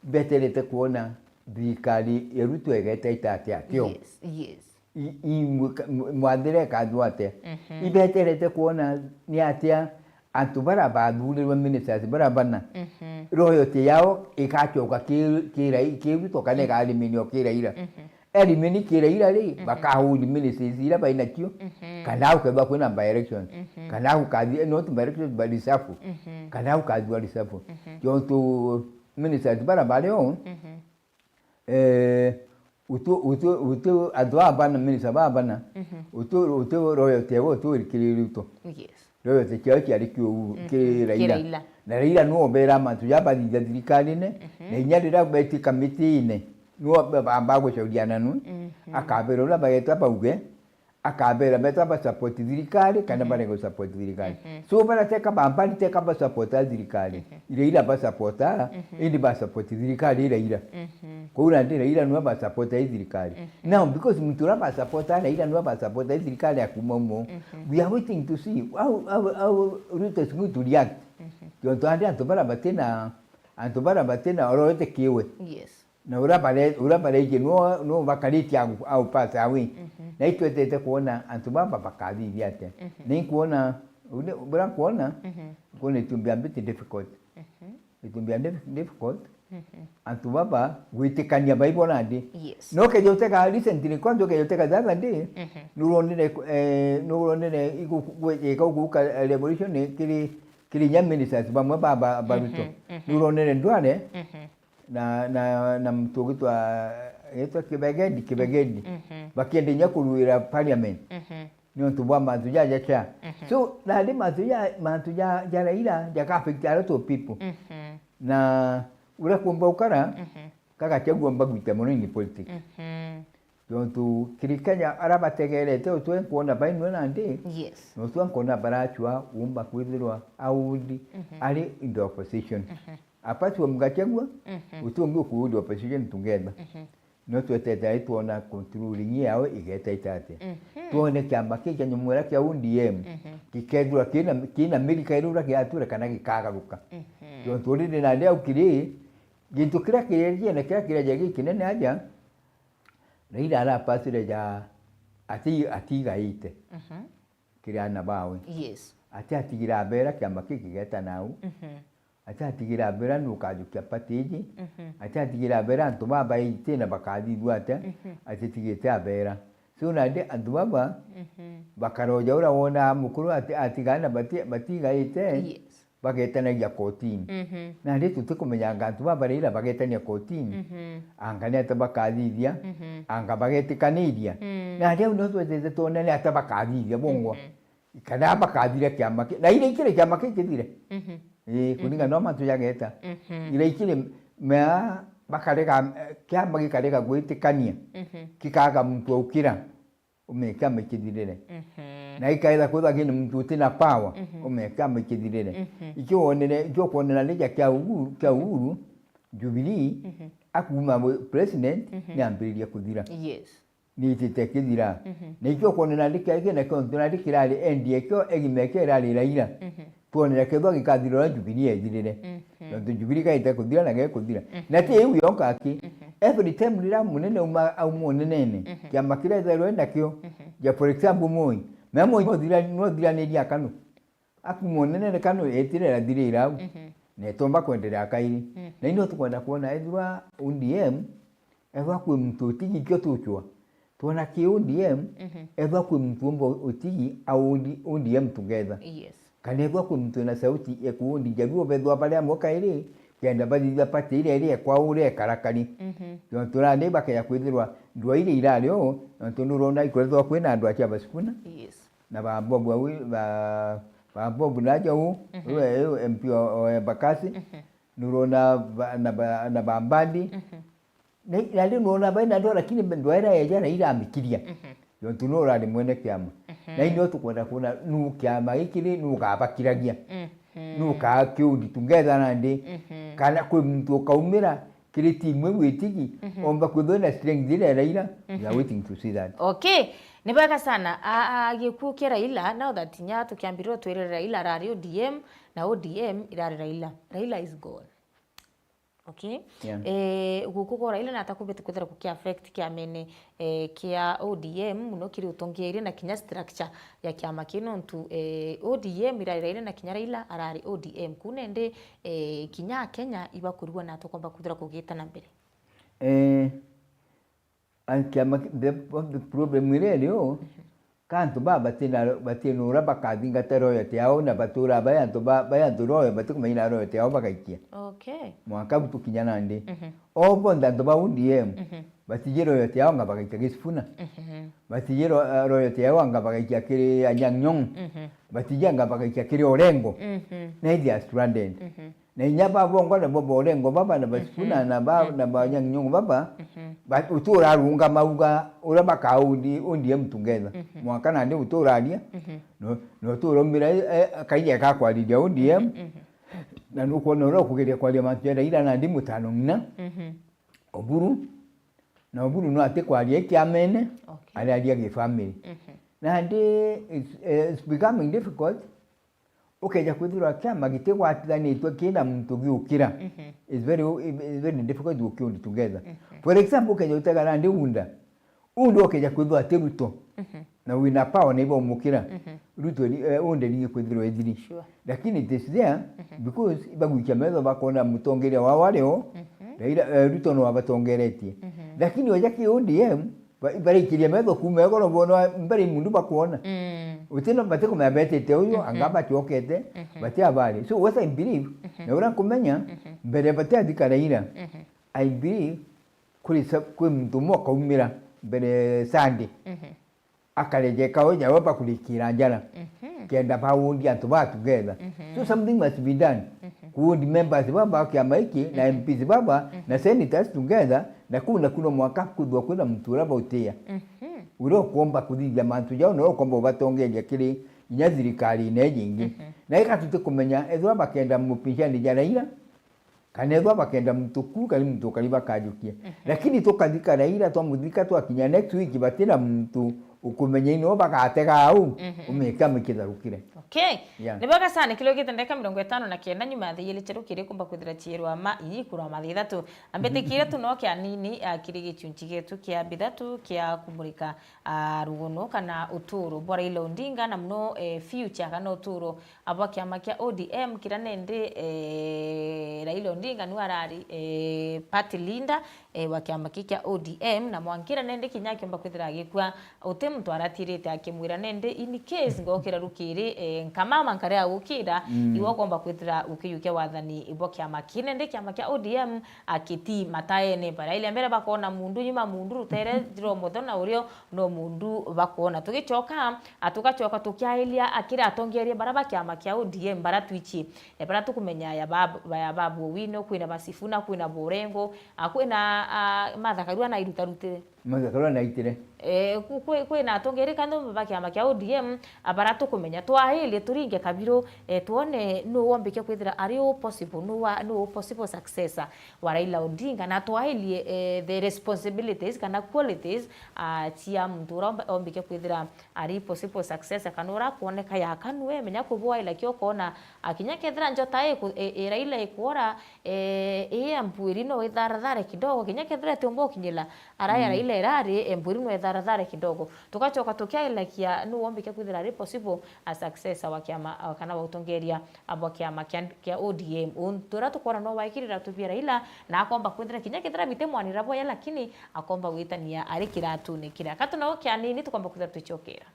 Beterete kwona thirikari ya Ruto igetaita atia akio. Yes, yes. I-, imwe ka-, mw-, mwathire ikathua atia? Mhm. Ibeterete kwona ni atia antu baria bathurirwe, ministers baria bana, mhm, royalty yao igacoka ki, ki Rai-, ki Ruto kana, mhm, iga remain o ki Raila. Mhm. E remain ki Raila ri, mhm, baka hold ministries iria bainacio, mhm, kana gukethwa kwina by election, mhm, kana gukathi, not by election, by reshuffle, mhm, kana gukathua reshuffle. Mhm. Tontu ministers baria bari o, mhm. Eh, utu, utu, utu, antu aa bana, minister baa bana, mhm, utu, utu royalty yao utu iri kiri Ruto. Yes. Royalty ciao ciari ki Uhuru, mhm, ki Raila. Ki Raila. Na Raila niwe ubera mantu ja bathithia thirikarine, mhm, na inya riria beti kamitine, niwe ba-, ba-, bagucauria nanu, mhm, akabera uria bageta bauge, akabera beta ba support thirikari kana, mhm, barega support thirikari. Mhm. So, barateka ba mbari, teka ba support thirikari. Mhm. Ira ira ba support, mhm, indi ba support thirikari ira ira. Mhm. Kou nandi Raila niwe ba support i thirikari. Mhm. Now, because muntu uria ba support Raila niwe ba support i thirikari akuma umo. Mhm. We are waiting to see how, how, how Ruto is going to react. Mhm. Tontu andi antu bara batina, antu bara batina oroete kiwe. Yes. Na uria bare-, uria baregie no, no bakaritie au, au pass away. Mhm. Na itwetete kwona antu baba bakathithia atia. Mhm. Na inkwona, uni-, bura nkwona, mhm, nkwona it will be a bit difficult. Mhm. It will be a dif-, difficult. Mhm. Antu baba gwitikania baibona ndi. Yes. No keja utega recently, kwanza ukeja utega the other day, mhm, nuronire, eh, nuronire igu-, gwe-, ika guka revolution kiri, kiri nya ministers bamwe ba, ba, ba, mhm, Ruto. Mhm. Nuronire ndware, mhm. na, na, na muntu ugitwa, gitwa Kibegedi, Kibegedi. Mhm. Bakienda inya kuruira parliament. Mhm. Niuntu bwa mantu jaja kia. Mhm. So, nandi mantu ja, mantu ja, ja Raila, jaka affect a lot of people. Mhm. Na uria kumba ukara, Mhm. kagachagua mbagwite mono in politics. Mhm. Tontu kiri Kenya, aria bategerete utwe nkwona bainwe nandi, Yes. na utwe nkwona barachwa umba kwithirwa aundi Mhm. ari in the opposition. Mhm. Apart from Gachagua, Mhm. uti ungi ukuundi opposition together. Mhm. No twetete ai twona controlling yao igeta itate. Mhm. Twone kiama kii kia nyumwera kia O D M, Mhm. gikethirwa kina, kina mirika iria uria giature kana gikagaruka. Mhm. Tontu already nandi au kiri, gintu kiria kiria kiria kiria gikinene aja, Raila arapasire ja ati, atigaite Mhm. kiri ana bawe. Yes. Ati atigira abera kiama kii kigeta nau. Mhm. Ati atigira abera nukajukia party iji. Mhm. Ati atigira abera antu baba iti na bakathithua atia. Mhm. Ati tigite abera. So nandi antu baba Mhm. bakaroja uria wona mukuru ati, atigana bati, batigaite. Yes. Bagetanagia kotini. Mhm. Nandi tutikumenyanga antu baba Raila bagetania kotini. Mhm. Anga ni atia bakathithia, Mhm. anga bagetikaniria. Mm. Nandi au no twetete twone ni atia bakathithia bongwa. Mhm. Kana bakathira kiama ki-, na ira ikiri kiama ki kithire. Mhm. Ii, kuringana Mhm. no mantu jageta. Mhm. Ira ikiri mea bakarega, eh, kiama gikarega gwitikania. Mhm. Kikaga muntu aukira. Umenye kiama ikithirire. Mhm. Na ikaitha kwithwa kina muntu uti na power, Mhm. umenye kiama ikithirire. Mhm. Ikio wonere, ikio kwonera ni ja kia Uhuru, kia Uhuru, Jubilee, Mhm. akuma we president, Mhm. ni ambiriria kuthira. Yes. Ni itite kithira. Mhm. Na ikio kwonera ni kia kina kiontu na kirari N D A kio egima kio irari Raila. Mhm. Twonere kethwa gikathira uria Jubilee ethirire. Mhm. Tontu Jubilee gaite kuthira na gekuthira. Mhm. Na ti iu yonka aki. Mhm. Every time riria munene auma, auma unenene, Mhm. kiama kiria ethairwe nakio, Mhm. ja for example Moi. Mea Moi no thira, no thiraniria a KANU. Akuma unenene KANU etire irathirira au. Mhm. Na etomba kwenderea kairi. Mhm. Na ino tukwenda kwona ethirwa O D M, ethwa kwi muntu utigi kio tuchwa. Twona ki O D M, Mhm. ethwa kwi muntu umba utigi a O D M together. Yes. Kana ethwa kwi muntu ena sauti ya ku O D M, jaruo bethwa bari amwe kairi, kenda bathithia party iria iri ekwa uria ekarakari. Mhm. Tontu nandi bakeja kwithirwa ndwa iria irari o, nontu nurona ikwethwa kwina andu acia Basifuna. Yes. Na ba Bob au, ba, ba Bob na jau, Mhm. uwe, uwe M P o, o Embakasi. Mhm. Nurona ba, na ba, na ba Mbadi. Mhm. Na, na riu nurona baina ndwa, lakini ndwaira eja na iramikiria. Mhm. Yontu no urari mwene kiama. Mhm. Na inyo tukwenda kuona nu kiama gikiri nu gabakiragia. Mhm. Nu ka kiundi together nandi. Mhm. Kana kwi muntu ukaumira kiri timu iu itigi, Mhm. omba kwithwa na strength iria ya Raila. We are Mhm. waiting to see that. Okay. Ni bwega sana. A, a, gikuo kia Raila, now that nya tukiambirwo twirire Raila arari O D M, na O D M irari Raila. Raila is gone. Okay. Yeah. Eh, guku gwa Raila nata kumbite kwithira guki affect kiamene, eh, kia O D M, muno kiri utongeria na kinya structure ya kiama kiu, nontu, eh, O D M irari Raila na kinya Raila arari O D M. Kuu nende, eh, kinya Akenya ibakurigwa nata ukomba kwithira kugita na mbere? Eh, A, kiama ki-, the, the problem iria irio, Mhm. ka antu baa batina, batina uria bakathingata royalty yao na batura bai antu ba, bai antu royal batikumenya na royalty yao bagaikia. Okay. Mwanka bu tukinya nandi. Mhm. O bonthe antu ba O D M, Mhm. batiji royalty yao nga bagaikia Gicibuna. Mhm. Batiji ro-, eh, royalty yao nga bagaikia kiri Anyang' Nyong'o. Mhm. Batiji nga bagaikia kiri Orengo. Mhm. Na they are stranded. Mhm. Na inya babongwa nabo ba Orengo baba na Basifuna Mhm. na ba, Mhm. na ba Anyang' Nyong'o baba, Mhm. ba, utura arunga mauga uria baka O D M together. Mhm. Mwanka nandi uturaria, Mhm. no, no turomira, eh, kaini eka kwariria O D M, Mhm. na nukwona uria ukugeria kwaria mantu ja Raila nandi mutano ng'ina, Mhm. Oburu, na Oburu no ati kwaria ikiamene, Okay. ariaria gifamily. Mhm. Nandi it's, eh, it's becoming difficult. Ukeja kwithirwa kiama gitigwatithanitue kina muntu giukira, Mhm. it's very, it's very difficult to kiundi together. Mhm. For example, ukeja utega nandi unda, unda ukeja kwithirwa ati Ruto, Mhm. na wina power na ibaumukira, Mhm. Ruto ni, eh, unde ni kwithirwa ethiri. Sure. Lakini it is there Mhm. because ibagwikia metho bakona mutongeria wao ari o, Mhm. Raila, eh, Ruto no abatongeretie. Mhm. Lakini oja ki O D M, Ba-, baraikiria metho kuuma igoro boona mbere mundu bakwona. Mm. Uti no batikumenya betete uyu, Mhm. anga bacokete, Mhm. bati abari. So what I believe, Mhm. na uria nkumenya, Mhm. mbere batiathika Raila, Mhm. I believe kuri sa-, kwi muntu umwe ukaumira mbere Sunday. Mhm. Akarejeka uja we bakurikira njara. Mhm. Kenda baundi antu ba together. Mhm. So something must be done. Mhm. Kuundi members baba ba kiama iki na Mhm. M Ps baba Mhm. na senators together, na kuu naku no mwanka kwithwa kwina muntu uria bautia. Mhm. Uria ukomba kuthithia mantu jau, na uria ukomba ubatongeria kiri inya thirikarine iji ingi. Mhm. Na ika tutikumenya ethirwa bakenda mupinzani ja Raila, kana ethwa bakenda muntu kuu, kana muntu ukari bakajukia. Mhm. Lakini tukathika Raila, twamuthika twakinya next week, batina muntu ukumenya ino bagatega au, Mhm. umike amikitharukire. Okay. Yeah. Ni bwega sana, kiro gite ndeka mirongo itano na kenda nyuma ya thaa ijiri cia rukiri kumba kwithira ciirwa ma ii kurwa ma thaa ithatu. Ambitikire tu no kia nini, ah, kiri gichunchi gietu kia bithatu kia kumurika ah, rugono kana uturo bwa Raila Odinga, na muno, eh, future kana uturo, ah, bwa kiama kia O D M, kiria nindi, eh, Raila Odinga niwe arari, eh, party leader, eh, wa kiama kii kia O D M, na mwankira nindi kinya akiomba kwithira agikua, uti muntu aratirite akimwira nindi, in case ngokira rukiri, eh, nkamama nkaria gukira, Mm. iwe ukomba kwithira ukiyukia wathani bwa kiama kii. Nindi kiama kia O D M, akiti mataene. Baria ile mbere bakona mundu nyuma mundu rutere jiro motho na urio no mundu bakona. Tugicoka, a, tugacoka tukiailia akira atongeria bara ba kiama kia O D M bara twichi. E, bara tukumenya ya bab-, ya Babu Owino, kwina ba Sifuna, kwina Borengo, a, kwina, a, Martha Karua na irutarutire. Martha Karua na itire. Eh, ku-, kwi-, kwina atongeri kando ba kiama kia O D M, a, bara tukumenya. Twailie turinge kabiru, eh, twone nu wombike kwithira ari u possible, nu wa, nu u possible successor wa Raila Odinga, na twailie, eh, the responsibilities kana qualities, ah, cia muntu uria omba-, ombike kwithira ari possible successor, kana uria akwoneka ya kanue, menya kubwaila kio ukona, ah, kinya kethira njota i ku-, i, i Raila ikwora, eh, i Embu iri no itharathare kidogo, kinya kethira itiumba ukinyila, Ara ya Mm. Raila irari, Embu iri no itharathare kidogo. Tugacoka tukiailakia nu wombike kwithira ari possible a successor wa kiama, a, kana wa utongeria, a, bwa kiama kia, kia O D M. Untu uria tukwona no waikirira tubia Raila, na akomba kwithira kinya kethira bitimwanira bwaya, lakini akomba gwitania ari kiratune kiria. Ka tunago kia nini tukomba kwithira twicokera.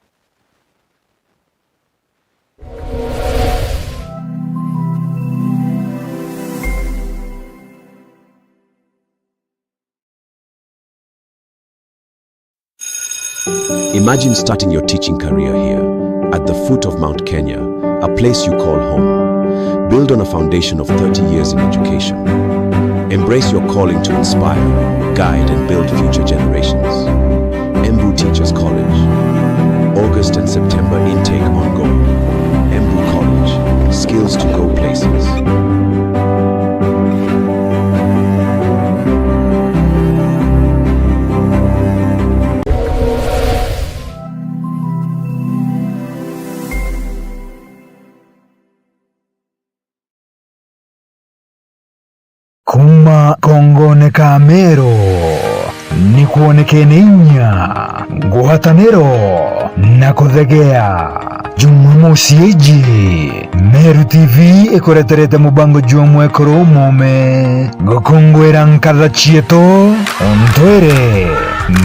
Imagine starting your teaching career here, at the foot of Mount Kenya, a place you call home. Build on a foundation of thirty years in education. Embrace your calling to inspire, guide, and build future generations. Embu Teachers College. August and September intake ongoing. Embu College. Skills to go places. Kuuma kongone ka Meru, ni kwonekene inya, ngwataniro na kuthegea. Jumamosi iji, Meru T V ikureterete mubango jwa mwekuru umume, gukungwira nkatha cietu, untwire,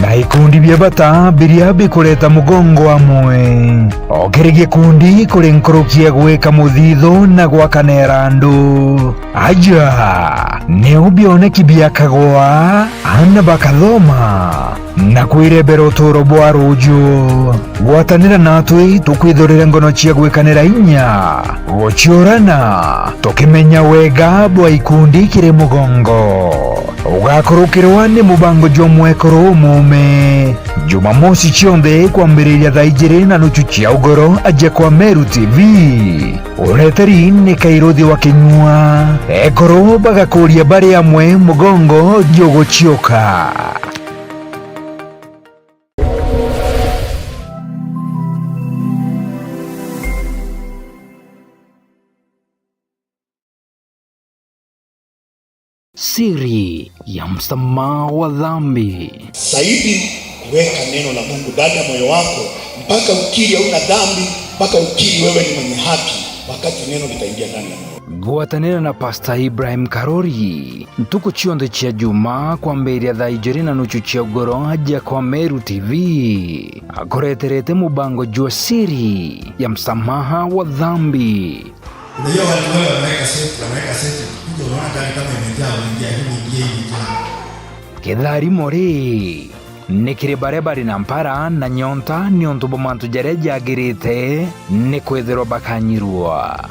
na ikundi bia bata biria bikureta mugongo amwe. O kiri gikundi kuri nkuruki ya gwika muthithu na gwakanira andu. Aja, niu bioneki biakagwa, aana bakathoma, na kwirebera uturo bwa ruju. Gwatanira natwi tukwithurire ngono cia gwikanira inya, guciurana, tukimenya wega bwa ikundi kiri mugongo. Ugakurukirwa ni mubango jwa mwekuru umume. Jumamosi cionthe kwambiriria thaa ijiri na nuchu cia ugoro aja kwa Meru T V. Ureteri ni Kairuthi wa Kinyua. Ekuru bagakuria bari amwe mugongo juguciuka. Siri ya msamaha wa dhambi. Zaidi, weka neno la Mungu ndani ya moyo wako, mpaka ukiri hauna dhambi, mpaka ukiri wewe ni mwenye haki, wakati neno litaingia ndani ya moyo. Gwatanira na Pastor Ibrahim Karori, ntuku cionthe cia Juma, kwambiria thaa ijiri na nuchu cia ugoro, aja kwa Meru T V, akureterete mubango jwa Siri ya msamaha wa dhambi. Unajua watu wale wanaweka seti, wanaweka seti. Kuja unaona gari kama imejaa, unaingia hivi, ingia hivi, ingia. Kitharimo ri, ni kiri baria bari na mpara na nyonta niuntu bwa mantu jaria jagirite, ni kwithirwa bakanyirua.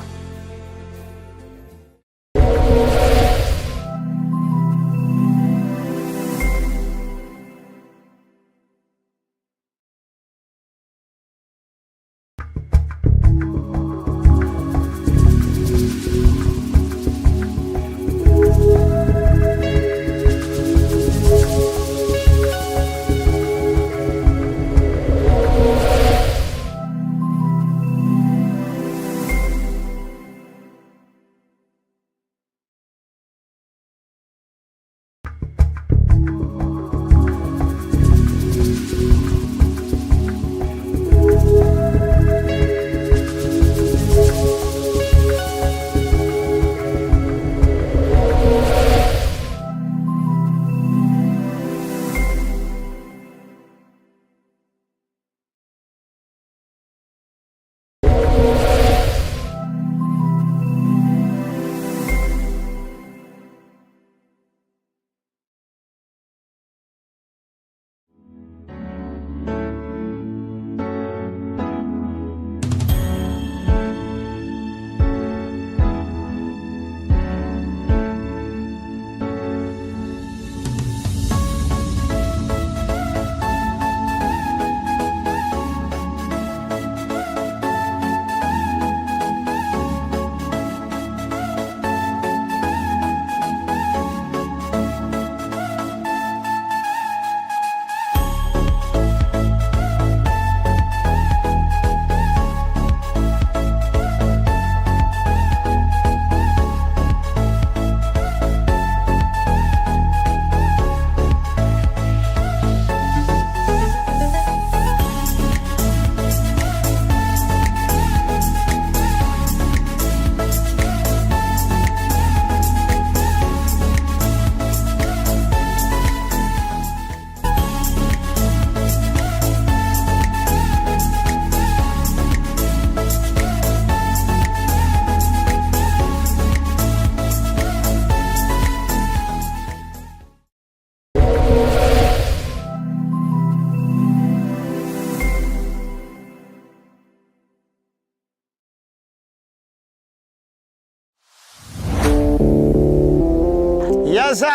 Yes, sir.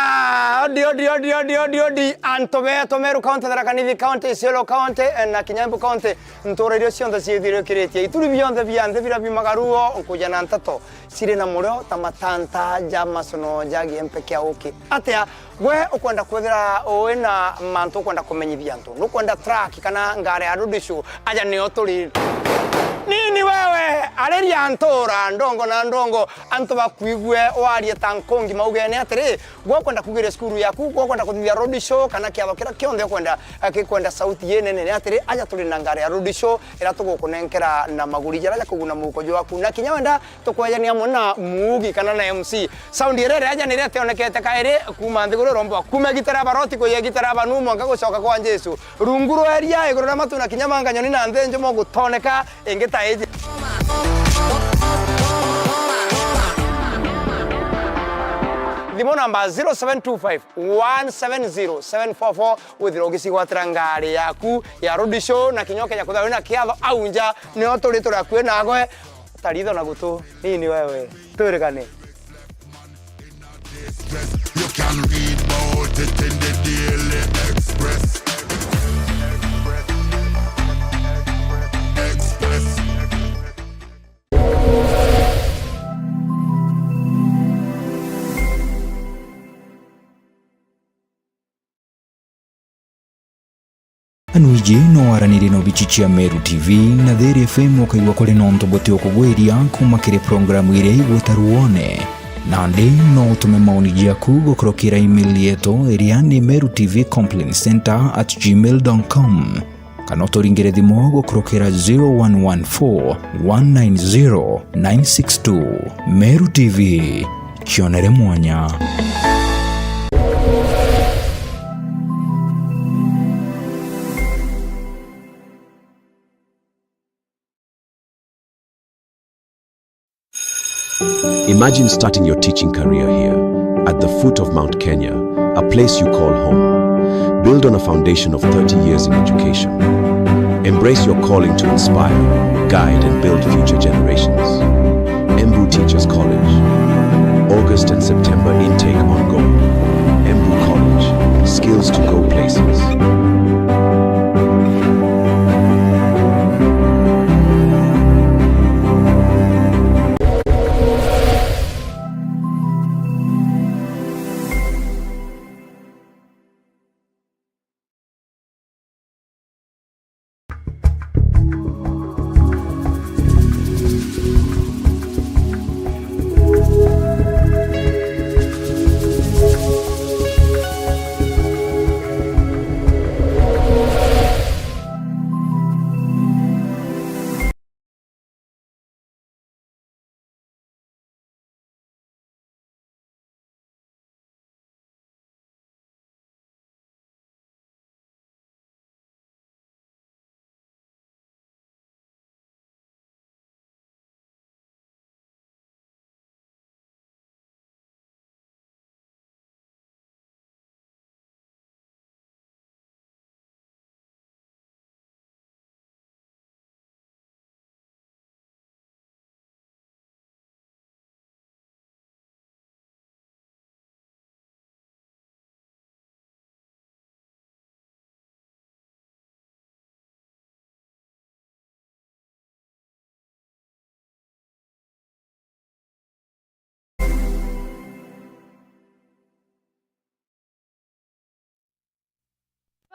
Odi, odi, odi, odi, odi, odi. Antu betu Meru County, Tharaka Nithi County, Isiolo County, eh, na kinya Embu County, ntura iria cionthe ciithiurukiritie. Ituri bionthe bia nthi biria biumaga ruo, nkuja na nteto ciri na murio ta matanta ja macono ja giempe kia uki. Atia? Gwe ukwenda kwithira wi na mantu ukwenda kumenyithia antu, nukwenda track kana ngari ya road show? Aja nio turi. Nini wewe, ariria ntura ndongo na ndongo, antu bakuigue warie ta nkungi maugene atiri, gwe ukwenda kugeria cukuru yaku, gwe ukwenda kuthithia road show kana kiatho kiria kionthe ukwenda, eh, gikwenda sauti inene ni atiri, aja turi na ngari ya road show iria tugukunenkera na maguri jaria jakuguna muhuko jwaku, na kinya wenda tukwejania amwe na muugi kana na M C. Sound iria ireja niria tionekete kairi kuuma nthiguru iromba. Kuuma gitara ya Baroti kuya gitara ya Banu mwanka gucoka kwa Jesu. Rungu rwa iria, iguru ria matu na kinya manga nyoni na nthi njumo gutoneka ingi ta iji. Thimu namba zero seven two five one seven zero seven four four, withirwa ugicigwatira ngari yaku ya road show na kinya ukeja kwithirwa wina kiatho au nja, nio turi turi akui nagwe. Taritho na gutu, nini wewe, twirigane. You can read about it in the Daily Express. Express. Anu iji no waranirie na obichi cia Meru T V na Thiri F M ukaigua kuri na untu buti ukugwiria kuuma kiri programu iria igwita Ruone. Nandi no utume maoni jaku gukurukira email yetu iria ni meru T V complaint center at gmail dot com, kana uturingire thimu gukurukira zero one one four one nine zero nine six two. Meru T V, kionere mwanya. Imagine starting your teaching career here, at the foot of Mount Kenya, A place you call home. Build on a foundation of thirty years in education. Embrace your calling to inspire, guide, and build future generations. Embu Teachers College. August and September intake ongoing. Embu College. Skills to go places.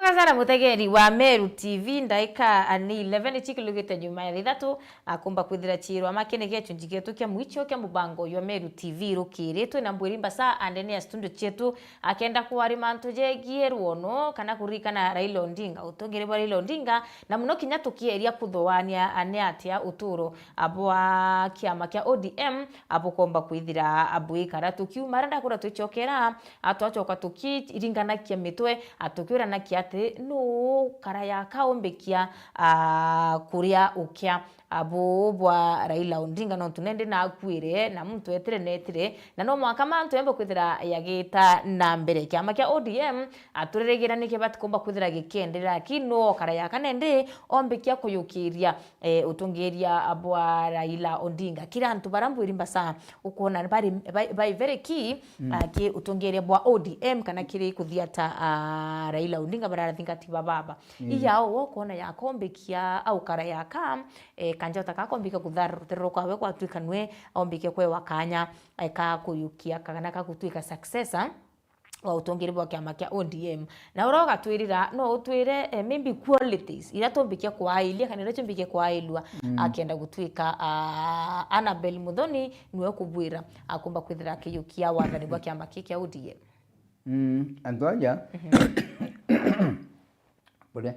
Mwega sana mutegeri wa Meru T V, ndaika ni eleven ici kilugite nyuma ya thaa ithatu, akumba kwithira ciirwa makene gia chunji gietu kia mwicho kia mubango jwa Meru T V rukiri. Twina Mbwiri Mbasa andene ya studio cietu, akenda kwarima mantu jegie rwono kana kuririkana Raila Odinga, utongere bwa Raila Odinga, na muno kinya tukieria kuthoania ni atia uturo bwa kiama kia O D M abukomba kwithira abwikara. Tukiuma ara ndakura twicokera, a, twacoka tukiringanakia mitwe, a, tukiuranakia ati nuu kara ya kaombekia, a, kuria ukia, a, buu bwa Raila Odinga, nontu nende nakuire na muntu etire netire, na no mwanka mantu embe kwithira yagita na mbere. Kiama kia O D M, a, turirigira nikibati kumba kwithira gikienderera, lakini nuu kara ya kanende ombekia kuyukiria eh, utongeria bwa Raila Odinga. Kiri antu bara Mbwiri Mbasa ukwona bari, bai, bai very key, mm, ah, ki utongeria bwa O D M kana kiri kuthiata, ah, Raila Odinga barathingati ba baba. Mm. Iyao, we ukwona yakombikia au kara yaka, eh, kanjota kakombikia kutharira rutere rukwawe kwatuika nwe ombikia kwewa kanya, eh, ka kuyukia kana ka gutuika successor wa utongeri bwa kiama kia O D M. Na uria ugatwirira, no utwire, eh, maybe qualities iria tumbikia kwailia kana iria tumbikia kwailua, mm, akenda gutuika, ah, Annabel Muthoni niwe kubwira akumba kwithira akiyukia wathani bwa kiama ki kia O D M. Mm, antu aja, mhm, buria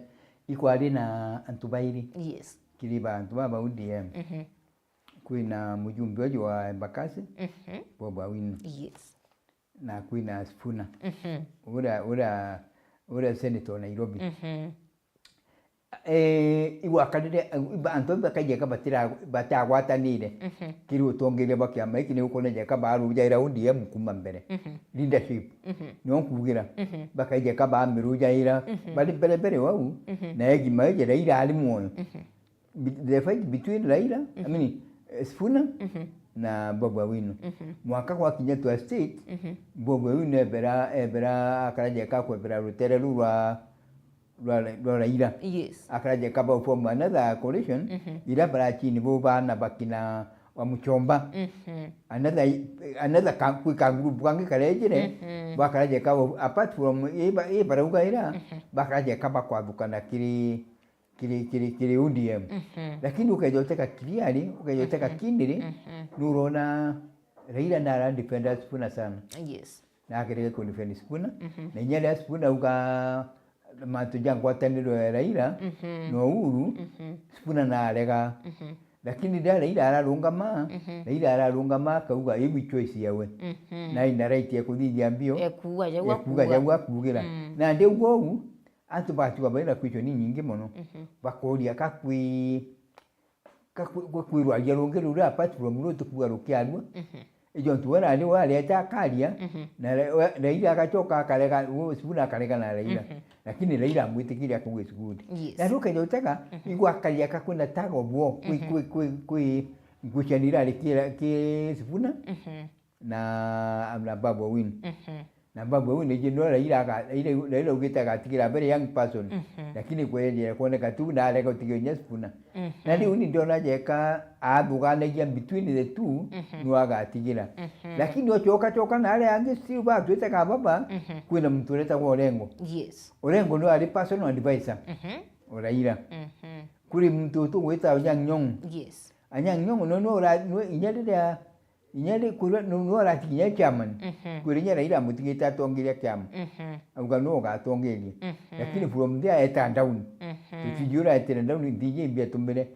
ikwari na antu bairi. Yes. Kiri ba antu baba O D M. Mhm. Kwina mujumbe uju wa Embakasi, mhm, Bob Awino. Yes. Na kwina Sifuna. Mhm. Uria, uria, uria senator wa Nairobi. Mhm. Eh, igwakarire, eh, antu bakaijeka batira-, batagwatanire, mhm, kiri utongeria bwa kiama giki, ni ukwona jeka barujaira O D M kuma mbere. Mhm. Leadership. Mhm. Nio nkugira, mhm, bakaijeka bamirujaira, mhm, bari mbere mbere wau, mhm, na egima iji Raila ari mwoyo. Mhm. Be-, the fight between Raila, I, mhm, mean, eh, Sifuna, mhm, na Bobi Awino. Mhm. Mwaka gwakinya twa state, mhm, Bobi Awino ebera, ebera akaraja ka kwebera rutere ruu rwa, rwa, rwa Raila. Yes. Akaraja ka ba form another coalition, mhm, ira barachini bo bana bakina wa Muchomba. Mhm. Another, another ka-, kwi ka group kangi karejire, mhm, bakaraja ka bo, apart from i ba-, i barauga ira, mhm, bakaraja ka bakwathukana kiri kiri, kiri, kiri O D M. Mhm. Lakini ukejoteka clearly, ukejoteka, mhm, kindly, mhm, nurona Raila nara defend Sifuna sana. Yes. Na akerege ku defend Sifuna. Mhm. Na inya ria Sifuna uga mantu ja ngwataniro ya Raila, mhm, na Uhuru, mhm, Sifuna narega. Mhm. Lakini ria Raila ararungama, mhm, Raila ararungama akauga iu i choice yawe. Mhm. Na ina right ya kuthithia mbio. Ekuuga jau, ekuuga akuuga jau akuugira. Mm. Na ndi uguo uu, antu batiwa baina question inyingi mono. Mhm. Bakoria ka kwi-, ka kwi-, kwi-, kwirwaria rungi ruria apart from ruu tukuuga rukiarua. Mhm. Ijo ntu we nandi we arieta akaria, Mhm. na Ra-, we, Raila agacoka akarega, we Sifuna akarega na Raila. Mhm. Lakini Raila amwitikiria akauga it's good. Yes. Na riu ukeja utega, Mhm. igwa akaria ka kwina tug of war, kwi, Mhm. kwi, kwi, kwi ngucanio irari ki, ki Sifuna Mhm. na, na Babu Owino. Mhm. Na Babu Owino iji no Raila aga-, Raila, Raila augite agatigira a very young person. Mhm. Lakini kwendia kuoneka tu na arega utigia inya Sifuna. Mhm. Na riu ni ndona jeka athuganagia between the two, Mhm. niwe agatigira. Mhm. Lakini ocoka coka na aria angi still batwite ka baba, Mhm. kwina muntu uretagwa Orengo. Yes. Orengo niwe ari personal advisor Mhm. o Raila. Mhm. Kuri muntu utugwita Anyang' Nyong'o. Yes. Anyang' Nyong'o no, no ura-, no inya riria, inya ri-, kuri, no, no aratiga inya chairman. Mhm. Kuri inya Raila amutigite atongeria kiama. Mhm. Auga no ugatongeria. Mhm. Lakini from there eta down. Mhm. Tutiji uraetire down, ntiji imbi atumire.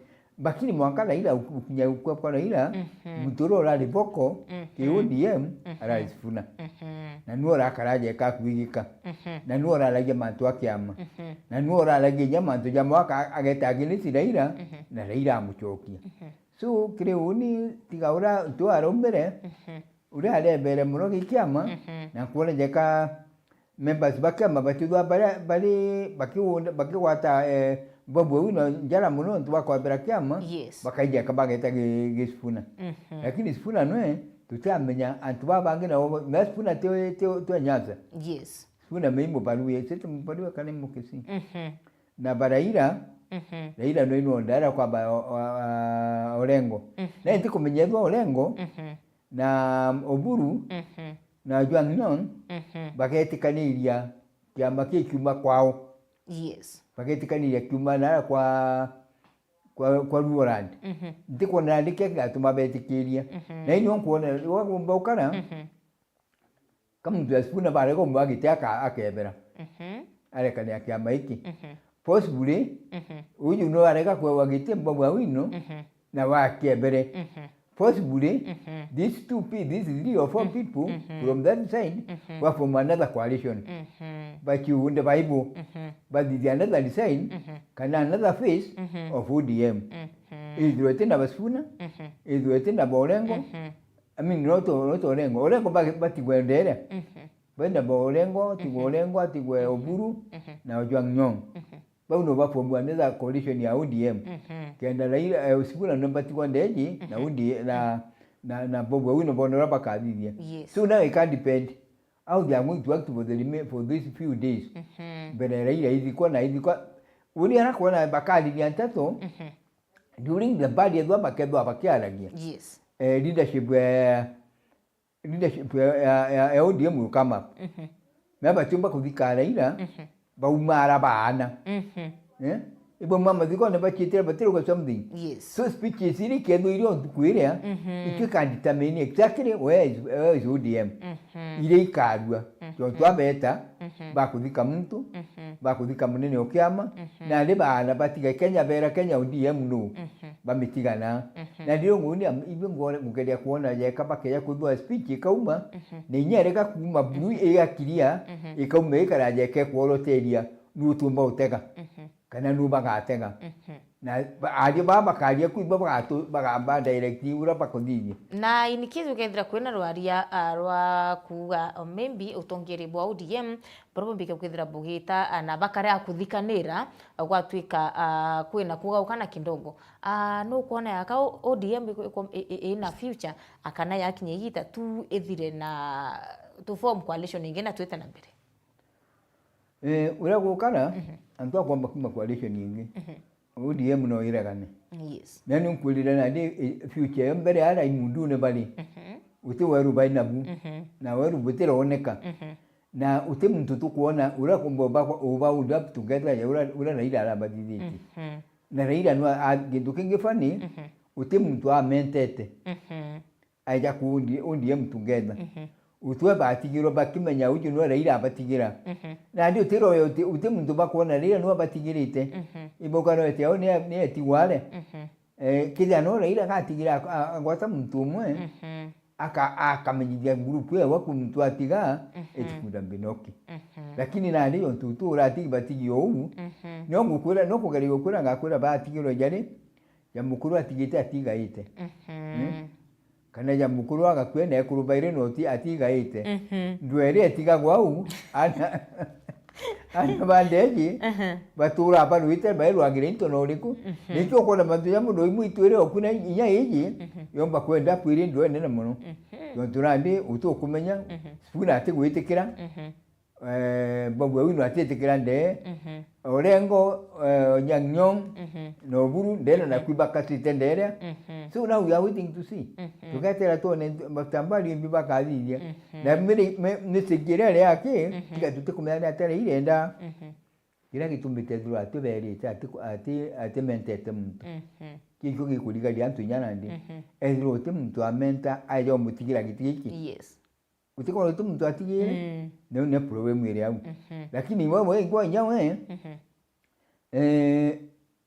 Lakini mwanka Raila, ukinya gukua kwa Raila, Mhm. muntu uria urari boko, Mhm. ki O D M, Mhm. arari Sifuna. Mhm. Na niwe urakara jeka kwigika. Mhm. Na niwe uraragia mantu a kiama. Mhm. Na niwe uraragia inya mantu ja mwaka ageta against Raila, Mhm. na Raila amucokia. Mhm. So, kiri uni, tiga uria tu araumire, Mhm. uria arebere muno gi kiama, Mhm. na kuona jeka members ba kiama batithwa baria bari bakiunda-, bakigwata, eh, Babu Owino njara muno ntu bakwambira kiama, Yes. bakaija ka bageta gi-, gi Sifuna. Mhm. Lakini Sifuna nwe, tutiamenya antu baba bangi nabo, na Sifuna ti, ti, ti Nyanza. Yes. Sifuna mei Mubarui, eti ti Mubarui kana Mukisi. Mhm. Na ba Raila, Mhm. Raila no inonda ara kwa ba o-, o-, a-, Orengo. Mhm. Na ntikumenya ethwa Orengo, Mhm. na Oburu, Mhm. na Ojwang' Nyong'o, Mhm. bagetikaniria kiama kiu kiuma kwao. Yes. Bagetikaniria kiuma na kwa, kwa, kwa Luoland. Mhm. Ntikwona nandi kia kigatuma betikiria. Mhm. Na inyo nkwona, wagomba ukara, Mhm. ka muntu ya Sifuna barega umwe agite aka-, akebera. Mhm. Arekania kiama iki. Mhm. Possibly, Mhm. uju no arega kwewa giti Babu Owino, Mhm. na wakebere. Mhm. Possibly, Mhm. these two pe-, these three or four Mhm. people Mhm. from that side Mhm. were from another coalition. Mhm. Bakiunde Bible, Mhm. bathithia another design, Mhm. kana another face Mhm. of O D M. Mhm. Ithirwe ti na ba Sifuna, Mhm. ithirwe ti na ba Orengo, Mhm. I mean, no to, no to Orengo. Orengo ba-, batigwe ndere. Mhm. Baina ba Orengo, tigwe Mhm. Orengo, atigwe Mhm. Oburu, Mhm. na Ojwang' Nyong'o. Mhm. Bau no ba form another coalition ya O D M. Mhm. Kenda Raila, eh, Sifuna no batigwa ndeji, na Mhm. O D M, na, na, na Babu Owino bono ura bakathithia. Yes. So now it can depend how they are going to act for the remain, for these few days. Mhm. Mbere Raila ithikwa na ithikwa. Uri arakwona bakariria nteto, Mhm. during the bad ethwa bakethwa bakiaragia. Yes. Eh, leadership, eh, leadership ya, ya, ya, ya O D M will come up. Mhm. Na batiumba kuthika Raila, Mhm. baumara baana. Mhm. Eh? Ibo mama thikone bachitire batiruga something. Yes. So speeches iri kethwa iri o ntuku iria, Mhm. itwe can determine exactly where is, where is O D M. Mhm. Iria ikarua. Mhm. Tontu abeta, Mhm. bakuthika muntu, Mhm. bakuthika munene o kiama, Mhm. na ari baana batiga Kenya bera Kenya O D M no. Mhm. Bamitigana. Mhm. Na ndio nguni am-, ibu ngore mugeria kuona yeka bakeya kuthwa speech ikauma, Mhm. na inya erega kuuma buru Mhm. igakiria, Mhm. ikauma ikaraja ike kuoroteria, nu tumba utega. Mhm. Kana nu bagatega. Mhm. Na ba-, aria baba bakaria ku ibo bagatu-, bagamba direct ura bakuthithia. Na in case ukethira kwina rwaria, ah, rwa kuuga, oh, maybe utongeria bwa O D M, Buru bumbike kwithira bugita, ah, na bakare a kuthikanira, ah, gwatwika, ah, kwina kugauka na kidogo. Ah, nukwona yaka O-, O D M iku-, iku-, i-, i-, ina future, ah, kana yakinya igita tu ithire na to form coalition ingi na twite na mbere? Eh, uria gukara, Mhm. antu akwamba kuma coalition ingi. Mhm. O D M no iregane. Yes. Na ni nkwirire nandi, eh, future yo mbere ara imundune bari. Mhm. Uti weru bai nabu. Mhm. Na weru butironeka. Mhm. Na uti muntu tukwona uria kumba uba, uba hold up together ya ura, ura Raila arabathithitie. Mhm. Na Raila no a, gintu kingi funny, Mhm. uti muntu amentete. Mhm. Aija ku O D M, O D M together. Mhm. Utwe batigirwe bakimenya uju nwe Raila abatigira. Mhm. Nandi utiroya uti, uti muntu bakwona Raila nwe abatigirite. Mhm. Iboka no eti au ni, ni etigware. Mhm. Eh, kithia no Raila agatigira ak-, a-, agwata muntu umwe, Mhm. aka-, akamenyithia group ewe ku muntu atiga, Mhm. it could have been okay. Mhm. Lakini nandi yo ntutu uratigi batigi ou, Mhm. no ngukwira, no kugeria gukwira ngakwira batigirwe jari, ja mukuru atigite atigaite. Mhm. Eh? Kana ja mukuru agakua na ekuru bairi no ti atigaite. Mhm. Ndweri etigagwa au, ana, ana bandeji, aha, batura barwite bairwagire into na uriku. Mhm. Nikio ukona mantu ja mundu imwe itwire okuna inya iji, mhm, yomba kwenda kwiri ndwene na muno. Mhm. Tontu nandi utukumenya, mhm, Sifuna atigwitikira. Mhm. Eh, Bobi Owino atitikira ndee. Mhm. Orengo, eh, Onyang' Nyong', mhm, na Oburu, ndena, mhm, na kwi bakatite nderia. Mhm. So now we are waiting to see. Mhm. Tugetera twone Mafuta Mbali imbi bakathithia. Mhm. Na miri-, me-, message iria iri aki, mhm, tiga tutikumenya ni atia irenda. Mhm. Kiria gitumite through ati berite ati, ati, ati mentete muntu. Mhm. Kikio gikurigaria antu inya nandi. Mhm. Ethirwa uti muntu amenta, aja umutigira giti giki. Yes. Utikorwa uti muntu atigire, mm, nau ni problem iri au. Mhm. Lakini we, we, kwa inya we, mhm, eh,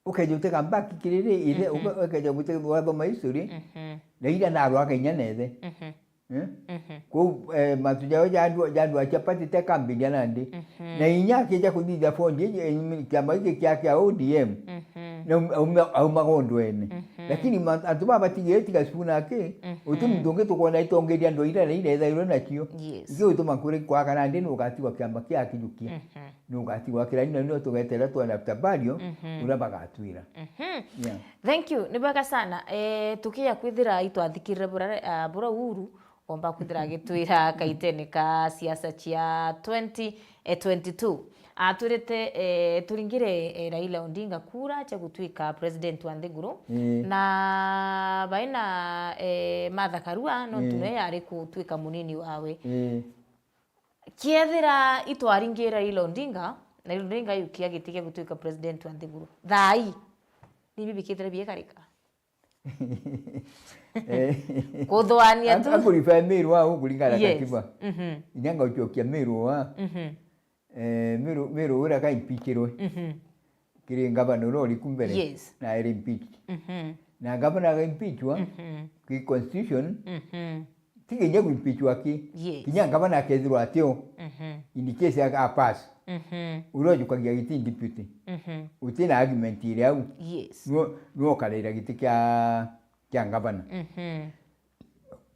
ukeja utega back kiriri, ithe, mhm, uke-, ukeja gute-, wathoma history, mhm, na ira narwaga inya na ithe. Mhm. Eh? Mhm. Kou, eh, mantu jao ja andu, ja andu a chapati te kambiria nandi. Mhm. Na inya akija kuthithia bondi iji, eh, kiama giki kia, kia O D M, mhm, na um-, auma-, aumaga undwene. Mhm. Lakini ma-, antu baba batigire tiga Sifuna aki, mhm, uti muntu ungi tukwona itongeria andu aira na ira ethairwe nacio. Yes. Ikio gituma nkuri kwaka nandi ni ugatigwa kiama kia akijukia. Mhm. Ni ugatigwa kira ino nio tugetera twa Nafuta Mbali, mhm, uria bagatwira. Mhm. Yeah. Thank you. Ni bwega sana. Eh, tukiya kwithira itwathikirire bura, ah, bura Uhuru, omba kwithira agitwira kaitene ka siasa cia twenty, eh, twenty-two. Atwirite, eh, turingire, eh, Raila Odinga kura cia gutwika president wa nthiguru. Ii. Na baina, eh, Martha Karua, nontu, ii, niwe yari kutwika munini wawe. Ii. Kiethira itwaringira Raila Odinga, na Raila Odinga yukia giti gia gutwika president wa nthiguru, thaa ii, ni ibi bikithire biekarika? Eh. Kuthwania tu. Ak-, akurifa Miru wa, ukuringana na, yes, katiba. Mhm. Inya ngauchokia Miru wa. Mhm. Eh, Miru, Miru uria ka impeachirwe. Mhm. Kiri ngavana uria uriku mbere, yes, na eri impeached. Mhm. Na ngavana aga impeachwa, mhm, ki constitution, mhm, ti kinya ku impeachwa ki. Yes. Kinya ngavana akethirwa atio, mhm, in case a, a pass, mhm, uria ujukagia giti deputy. Mhm. Uti na argument iri au. Yes. Nuo, nuo ukaraira giti kia, kia ngavana. Mhm.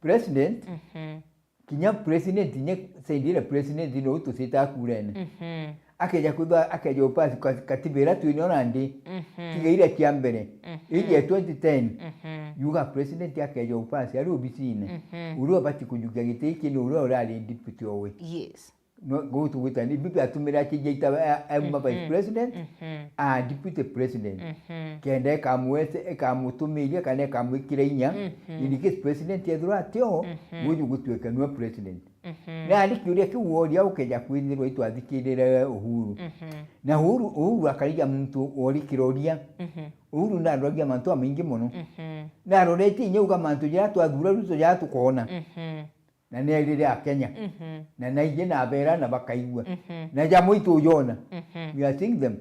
President, mhm, kinya president, inya side iria president no tucita kurene. Mhm. Akeja kwithwa, akeja upass ka-, katiba iria twinio nandi. Mhm. Tiga iria cia mbere. Mhm. Iji ya twenty ten. Mhm. Yuga president akeja upass ari obisine. Mhm. Uria ubati kujukia giti giki ni uria urari deputy owe. Yes. No, gutu gwita ni bibi atumira akija ita a, a, auma, mhm, vice president, mhm, a deputy president. Mhm. Kenda ikamwese-, ikamutumiria kana ikamwikira inya. Mhm. In case president ethirwa atio, mhm, guju gutwika niwe president. Mhm. Na ari kiuria kiu woria ukeja kwithirwa itwathikirire Uhuru. Mhm. Na Uhuru, Uhuru akariga muntu wori kiroria. Mhm. Uhuru naroragia mantu amaingi mono. Mhm. Naroretie inya uga mantu jaria twathura Ruto jaria tukona. Mhm. Na ni erire Akenya. Mhm. Na naiji nabera na bakaigua. Mhm. Na jamwe itujona. Mhm. We are seeing them.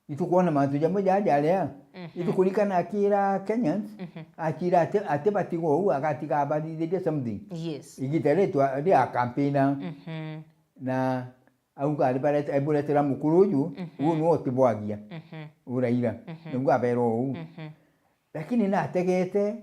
Itukwona mantu jamwe jaria jaria. Mhm. Itukurikana akira Kenyans, mhm, akira ati, ati batiga uu, agatiga abathithirie something. Yes. Igita ritwa ria campaigner. Mhm. Na auga ari barete-, aiburetera mukuru uju, mhm, uu niwe utibwagia. Mhm. Uraira. Mhm. Niguo abera uu. Mhm. Lakini nategete,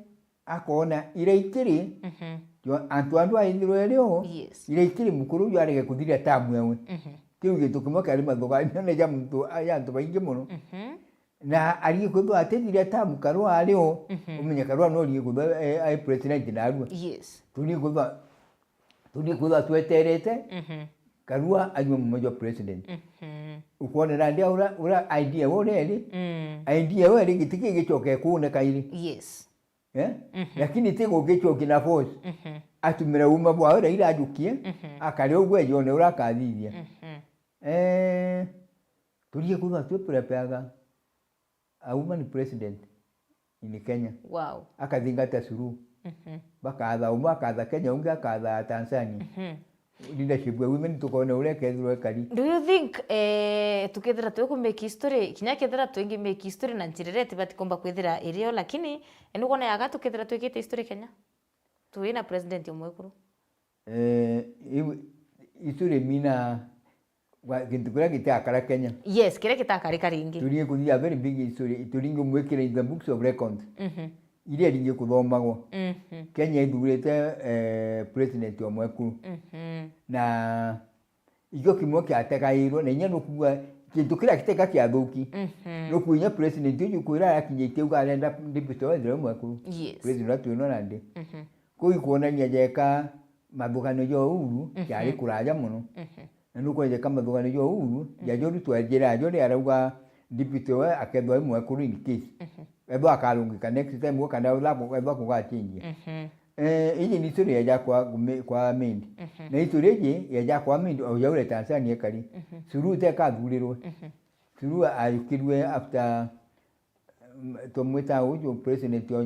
akona iria ikiri, mhm, jo-, antu andu aithirwe rio, yes, iria ikiri mukuru uju arege kuthiria tamu ewe. Mhm. Kiu gintu kimwe kiari mathuganio ni ja muntu, ja antu baingi mono. Mhm. Na arigi kwithwa atithiria tamu Karua ario, mhm, umenye Karua no arigi kwithwa, eh, ai president narua. Yes. Turigi kwithwa, turigi kwithwa tweterete, mhm, Karua anywe mumo jwa president. Mhm. Ukwonera ndia ura, ura idea we ureri, mm, idea we ri giti kigicoke kuoneka iri. Yes. Eh? Mhm. Lakini ti gugicoki na force. Mhm. Atumire uma bwawe Raila ajukie, mhm, akare uguo ejone uria akathithia. Mhm. Eh, turie kwithwa twi prepareaga a woman president in Kenya. Wow. Akathingata Suluhu. Mhm. Bakatha umwe, akatha Kenya, ungi akatha Tanzania. Mhm. Leadership ya women tukone uria ikethirwa ikari. Do you think, eh, tukethira twi ku make history, kinya kethira twingi make history na njira iria itibati kumba kwithira irio, lakini, eh, nukwona yaga tukethira twikite history Kenya? Twina president umwe ekuru. Eh, iu, history mina wa, gintu kiria gitakara Kenya. Yes, kiria gitakarika ringi. Turingi kuthia very big history, turingi mwikire in the books of records. Mhm. iria ringi kuthomagwa. Mhm. Kenya ithurite, eh, president o mwekuru. Mhm. Na ikio kimwe kiategairwe, na inya nukuga kintu kiria giteka kiathuki. Mhm. Nukuga inya president uju kwira arakinyitie uga arenda deputy wa Israel mwekuru. Yes. President uria twina nandi. Mhm. Kuu ikwonania jeka mathuganio ja Uhuru, mhm, jari kuraja mono. Mhm. Na nukwoneka mathuganio ja Uhuru, mhm, jajo Ruto ajira ajo ri arauga deputy we akethwa i mwekuru in case. Mhm. Ethwa akarungika next time gwe kana ethwa ku-, ethwa kugachinjia. Mhm. Eh, iji ni story ya jakwa gume-, kwa Mendi. Mhm. Na story iji ya jakwa Mendi, o jaure Tanzania kari. Mhm. Suluhu tekathurirwe. Mhm. Suluhu ayukirwe after, mm, tumwita uju president o,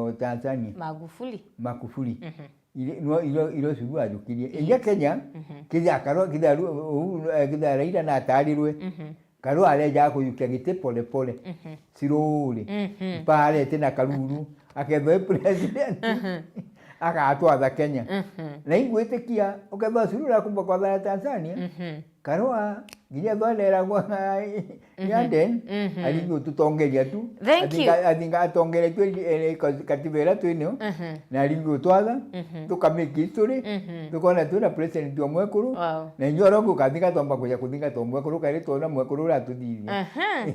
o Tanzania. Magufuli. Magufuli. Mhm. Ire-, no, iro, iro Suluhu ajukirie. Inya Kenya, mhm, kitha Karo-, kitha Ru-, u-, eh, kitha Raila natarirwe. Mhm. Karo areja kuyukia giti pole pole. Mhm. Slowly. Mhm. Mpaka arete na karuru. Akethwa e president. Mhm. Agatwatha Kenya. Mhm. Na ingwitikia, ukethwa Suluhu akumba kwathana Tanzania. Mhm. Karua, nginya thwanera gwa Nyanden, mhm, aringi ututongeria tu. Thank you. Athinga, athinga atongeretue, eh, ka-, katiba iria twinio, mhm, na aringi utwatha, mhm, tukamake history, mhm, tukona twina president wa mwekuru, wow, na inya uria ungi ukathinga twamba kuja kuthinga twa mwekuru, kari twona mwekuru uria atuthithia. Aha.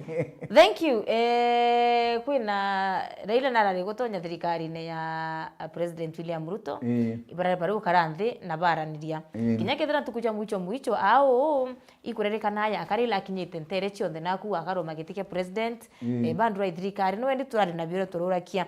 Thank you. Eh, kwina Raila narari gutonya thirikarine ya, ah, President William Ruto. Eh. Ibarari bari gukara nthi na baraniria. Eh. Kinya kethira ntuku cia mwicho mwicho, au ikuririkana aya akari ila akinyite ntere cionthe naku akaruma giti kia president, mm, eh, bandura ithirikari, no endi turari na biore tururakia.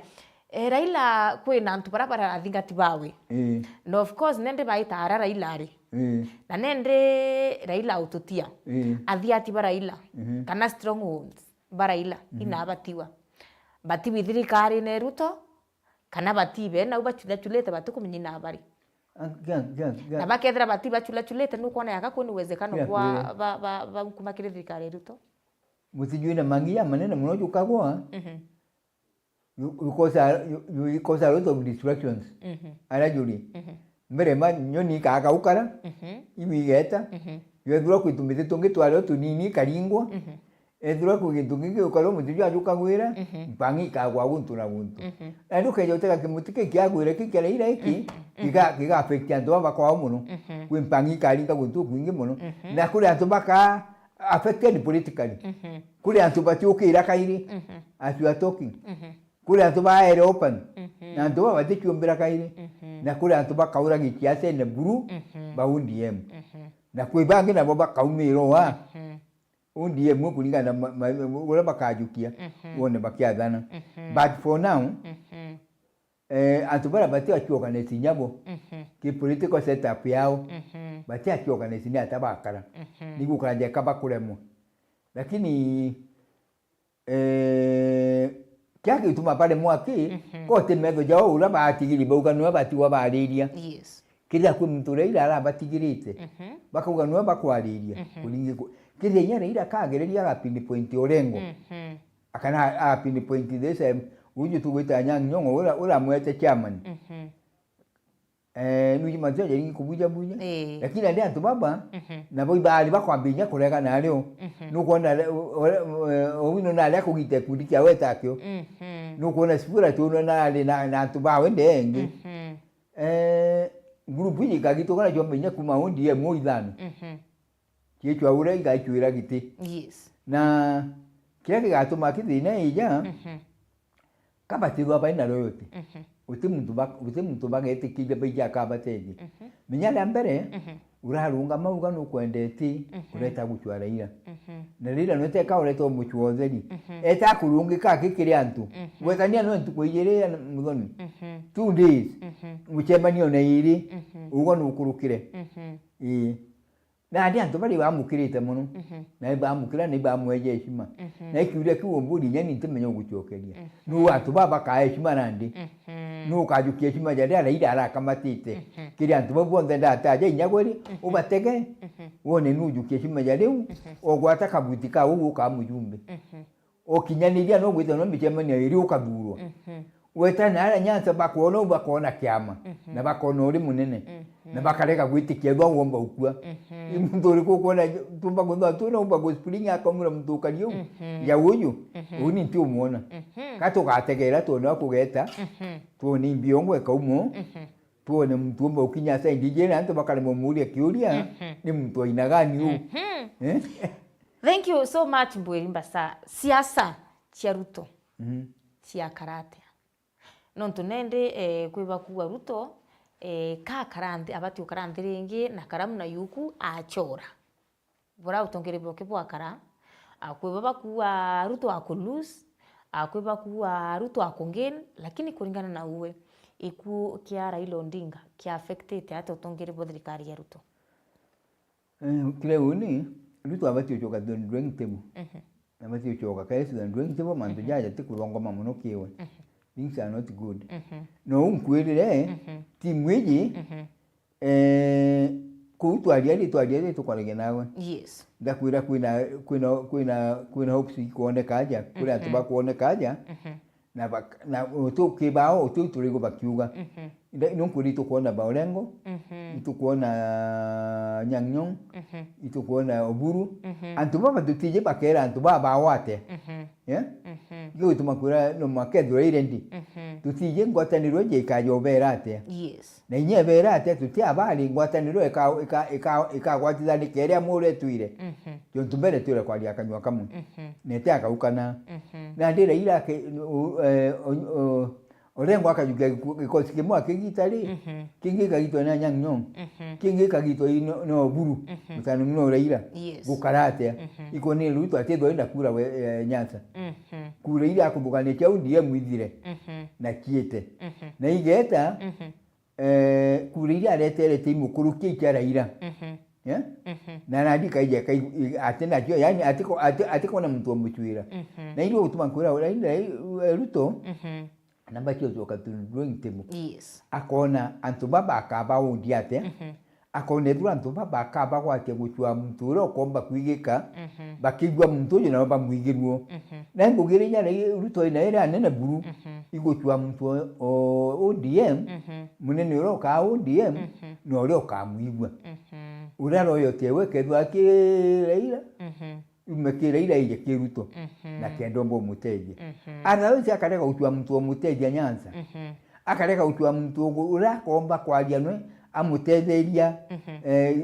Eh, Raila kwina antu bara bara athingati bawe. Mm. Na of course, nende baita ara Raila ari. Mm. Na nende Raila ututia. Mm. Athiati ba Raila, mhm, kana strongholds ba Raila, mhm, ina batiwa. Batiwi thirikari ne Ruto, kana batibe nau bachulachulite batikumenya ina bari. Ah, ga-, ga-, ga- Na bakethira bati bachulachulite, nukwona yaka kwina uwezekano, kira bwa kwire, ba, ba, ba kuma kiri thirikari ya Ruto. Mutijwina mangi ya manene muno jukagwa. Mhm. You, you cause a, you, you cause a lot of distractions. Mhm. Ara juri. Mhm. Mbere ma nyoni ikagaukara, mhm, iu igeta, mhm, yethirwa kwi tumiti tungi twario tunini ikaringwa, mhm, ethirwa kwi gintu kingi ukarwa muti jwa jukagwira, mhm, mpangi ikagwa guntu na guntu. Mhm. Na ndukeja utega kimuti ki kiagwire ki kia Raila iki, mhm, mhm, kiga, kiga affect antu baba kwao muno. Mhm. Kwi mpangi ikaringa guntu kwingi muno. Mhm. Na kuri antu baka affected politically. Mhm. Kuri antu batiukira kairi, mhm, as you are talking. Mhm. Kuri antu baere open, mhm, na antu baba batikiumbira kairi, mhm, na kuri antu bakaura giciasene buru, mhm, ba O D M. Mhm. Na kwi bangi nabo bakaumirwa, mhm, O D M kuringana na ma-, ma-, uria bakajukia, mhm, wone bakiathana. Mhm. But for now, mhm, eh, antu baria batiakiorganize nyabo, mhm, ki political setup yao, mhm, batiakiorganize ni ata bakara. Mhm. Nigukara njeka bakuremwa. Lakini Eh, kia gituma baremwa ki, mhm, koti metho jao uria batigiri bauga niwe batigwa bariria. Yes. Kethira kwi muntu uria ira arabatigirite, mhm, bakauga niwe bakwariria, mhm, kuringi ku-, kethira inya Raila akagereria aga pinpoint Orengo, mhm, akana a pinpoint this, em, uju tugwita Anyang' Nyong'o ura, uramwete chairman. Mhm. Eh, nuji mantu jajaingi kubujabuja. Ii. Lakini andi antu baba, mhm, nabo ibari bakwambiria kuregana ario. Mhm. Nukwona are-, o-, o-, eh, Owino nari akugita gikundi kiawe takio. Mhm. Nukwona Sifuna tuno nari na, na antu bawe ndengi. Mhm. Eh, group iji ikagitugana jwambiria kuma O D M o ithano. Mhm. Ciecwa uria igaicwira giti. Yes. Na kiria kigatuma kithina ija, mhm, ka batithwa bai na loyalty. Mhm. Uti muntu ba-, uti muntu bagetikiria baiji akabateethia. Mhm. Menya ria mbere, mhm, urarungama uga nukwenda iti, mhm, ureta gucwa Raila. Mhm. Na Raila nwete ka ureta umucwa utheri. Mhm. Eta kurungika aki kiri antu. Mhm. Gwetania no ntuku ijiri ya muthoni. Mhm. Two days. Mhm. Mucemanio na iri, mhm, ugo nukurukire. Mhm. Ii. Nandi antu baria bamukirite mono, mhm, na ibamukira na ibamweja heshima. Mhm. Na ikiuria kiu umburi, inya ni ntimenya ugucokeria. Mhm. Nu antu baba bakaa heshima nandi? Mhm. Nu ukajukia heshima ja ria Raila arakamatite? Mhm. Kiri antu bau bonthe ndataja inya gweri, mhm, ubatege, mhm, wone nu ujukia heshima ja riu, mhm, ugwata kabuti kau ukaa mujumbe. Mhm. Ukinyaniria no gwita no micemanio iri ukathurwa. Mhm. Weta na aria Nyanza bakwona u bakona kiama, mhm, na bakona uri munene. Mhm. Na bakarega gwitikia ethwa uomba ukua. Mhm. Ni muntu uriku ukwona tumba kwithwa tu na umba ku spring akamura muntu ukari uu? Mhm. Ya uyu, mhm, uu ni ntiumwona. Mhm. Ka tugategeera twone wa kugeta, mhm, twone imbiongo ekaumo, mhm, twone muntu umba ukinya side iji na antu bakaremwa umuuria kiuria, mhm, ni muntu aina gani uu? Mhm. Eh? Thank you so much, Mbwiri Mbasa. Siasa cia Ruto, mhm, ciakara atia? Nontu nendi, eh, kwi bakuua Ruto, eh, kakara nthi, abati ukara nthi ringi na karamu na yuku achora. Bura utongeri bwake bwakara, a, kwi bakuua Ruto aku lose, a, kwi bakuua Ruto aku gain, lakini kuringana na uwe, ikuu kia Raila Odinga kia affectite atia utongeri bwa thirikari ya Ruto? Eh, kiri uni, Ruto abati ucoka the drawing table. Mhm. Abati ucoka kaisi the drawing table, mantu, mhm, jaja ti kuthongoma mono kiwe. Mhm. Things are not good. Mhm. No unkwirire, mhm, timu iji, mhm, eh, kuu twaria ri, twaria ri tukwaragia nawe. Yes. Ndakwira kwina, kwina, kwina, kwina hopes ikwoneka aja, kuri antu, mhm, bakwoneka aja. Mhm. Na bak-, na utu kibao, utu turigo bakiuga. Mhm. Nda-, nunkwiri itukwona Baorengo, mhm, itukwona Nyang' Nyong', mhm, itukwona Oburu. Mhm. Antu baba tutiji bakera antu baba bao atia? Mhm. Yeah? Mhm. Ndio gituma kwira no makethirwa irendi. Mhm. Tutiji ngwataniro iji ikajobera atia? Yes. Na inya ebera atia, tuti abari ngwataniro ika-, ika-, ika-, ikagwatithanika iria mure twire. Mhm. Jontu mbere twire kwaria kanyua kamwe. Mhm. Nete akaukana. Mhm. Nandi Raila ake-, u-, eh, o-, o-, Orengo akajukia giku-, gikosi kimwe akigita ri, mhm, kingi ikagitwa ni Anyang' Nyong', mhm, kingi ikagitwa i no, no Oburu, mhm, mutano no Raila. Yes. Gukara atia? Mhm. Iko ni Ruto atithwa inda kura we, eh, Nyanza. Mhm. Kura iria akuthugania cia O D M ithire. Mhm. Na ciete. Mhm. Na igeta, mhm. Eh, kura iria areterete imukurukia icia Raila. Mhm. Eh? Mhm. Na nandi kaija kai-, i-, ati nacio, yani, atiko-, ati-, atikona muntu wa mucwira. Mhm. Na irio gutuma nkwira Raila, eh, Ruto, mhm, namba cio coka tu drawing table. Yes. Akona antu baba akaba undi atia? Mhm. Akona ethirwa antu baba akaba gwatia gucwa muntu uria ukomba kwigika, mhm, bakigua muntu uju nabo bamwigirwo. Mhm. Na ngugi iria inya Ruto ina iria anene buru, mhm, igucua muntu o, o O D M, mhm, munene uria ukaa O D M, mhm, na uria ukamwigua. Mhm. Uria royalty ewe kethwa ki Raila, mhm, yume ki Raila ije ki Ruto, mhm, na kenda omba umutethia. Mhm. Otherwise akarega gucua muntu omutethia Nyanza. Mhm. Akarega gucua muntu ugu-, uria akomba kwaria nwe amutetheria, mhm, eh,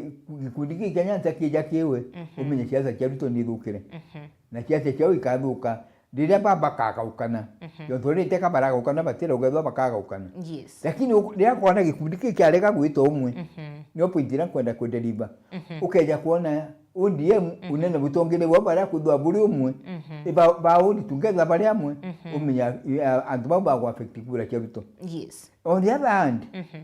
gikundi giki kia Nyanza kija kiwe, mhm, umenye siasa cia Ruto ni ithukire. Mhm. Na siasa ciao ikathuka riria baba bakagaukana. Mhm. Jontu riria iteka baragaukana, batirauga ethwa bakagaukana. Yes. Lakini u-, riria kwona gikundi kii kiarega gwita umwe, mhm, nio point iria nkwenda kudeliver. Mhm. Ukeja kwona O D M, mhm, unene butongere bwao baria kwithwa buri umwe, mhm, iba-, ba O D M together bari amwe, mhm, umenya, i-, a-, antu bau bagu affect kura cia Ruto. Yes. On the other hand, mhm.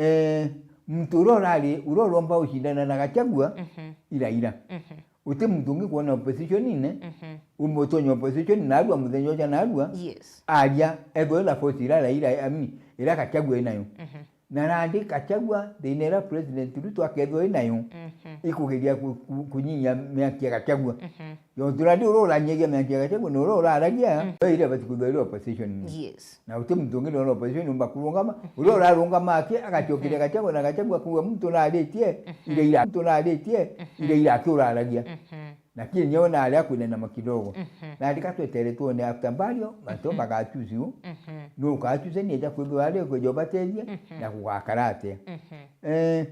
Eh, muntu uria urari, uria uromba ucindana na Gachagua, mhm, i Raila. Mhm. Uti muntu ungi kwona opposition-ine, mhm, umbe utonya opposition narua muthenya uja narua, yes, aria, ethwe na force ira Raila, I mean, ira Gachagua inayo. Mhm. Na nandi Gachagua, thina ira President Ruto akethwa inayo, mhm, ikugeria ku-, ku-, kunyinyia miaki ya Gachagua. Mhm. Jontu nandi uria uranyagia miaki ya Gachagua na uria uraragia, mm, we iria bati kwithwa iri opposition. Yes. Na uti muntu ungi nona opposition umba kurungama, mhm, uria urarungama aki agacokeria, mhm, Gachagua, na Gachagua kuuga muntu naritie, mhm, iria ira, muntu naritie, mhm, iria ira aki uraragia. Mhm. Lakini nyo na aria kwinenama kidogo. Mhm. Nandi ka twetere twone after burial, mantu, mhm, magachusi u. Mhm. Nu ukachusi ni eja kwithwa ari kweja ubatethie, mhm, na gugakara atia. Mhm. Eh,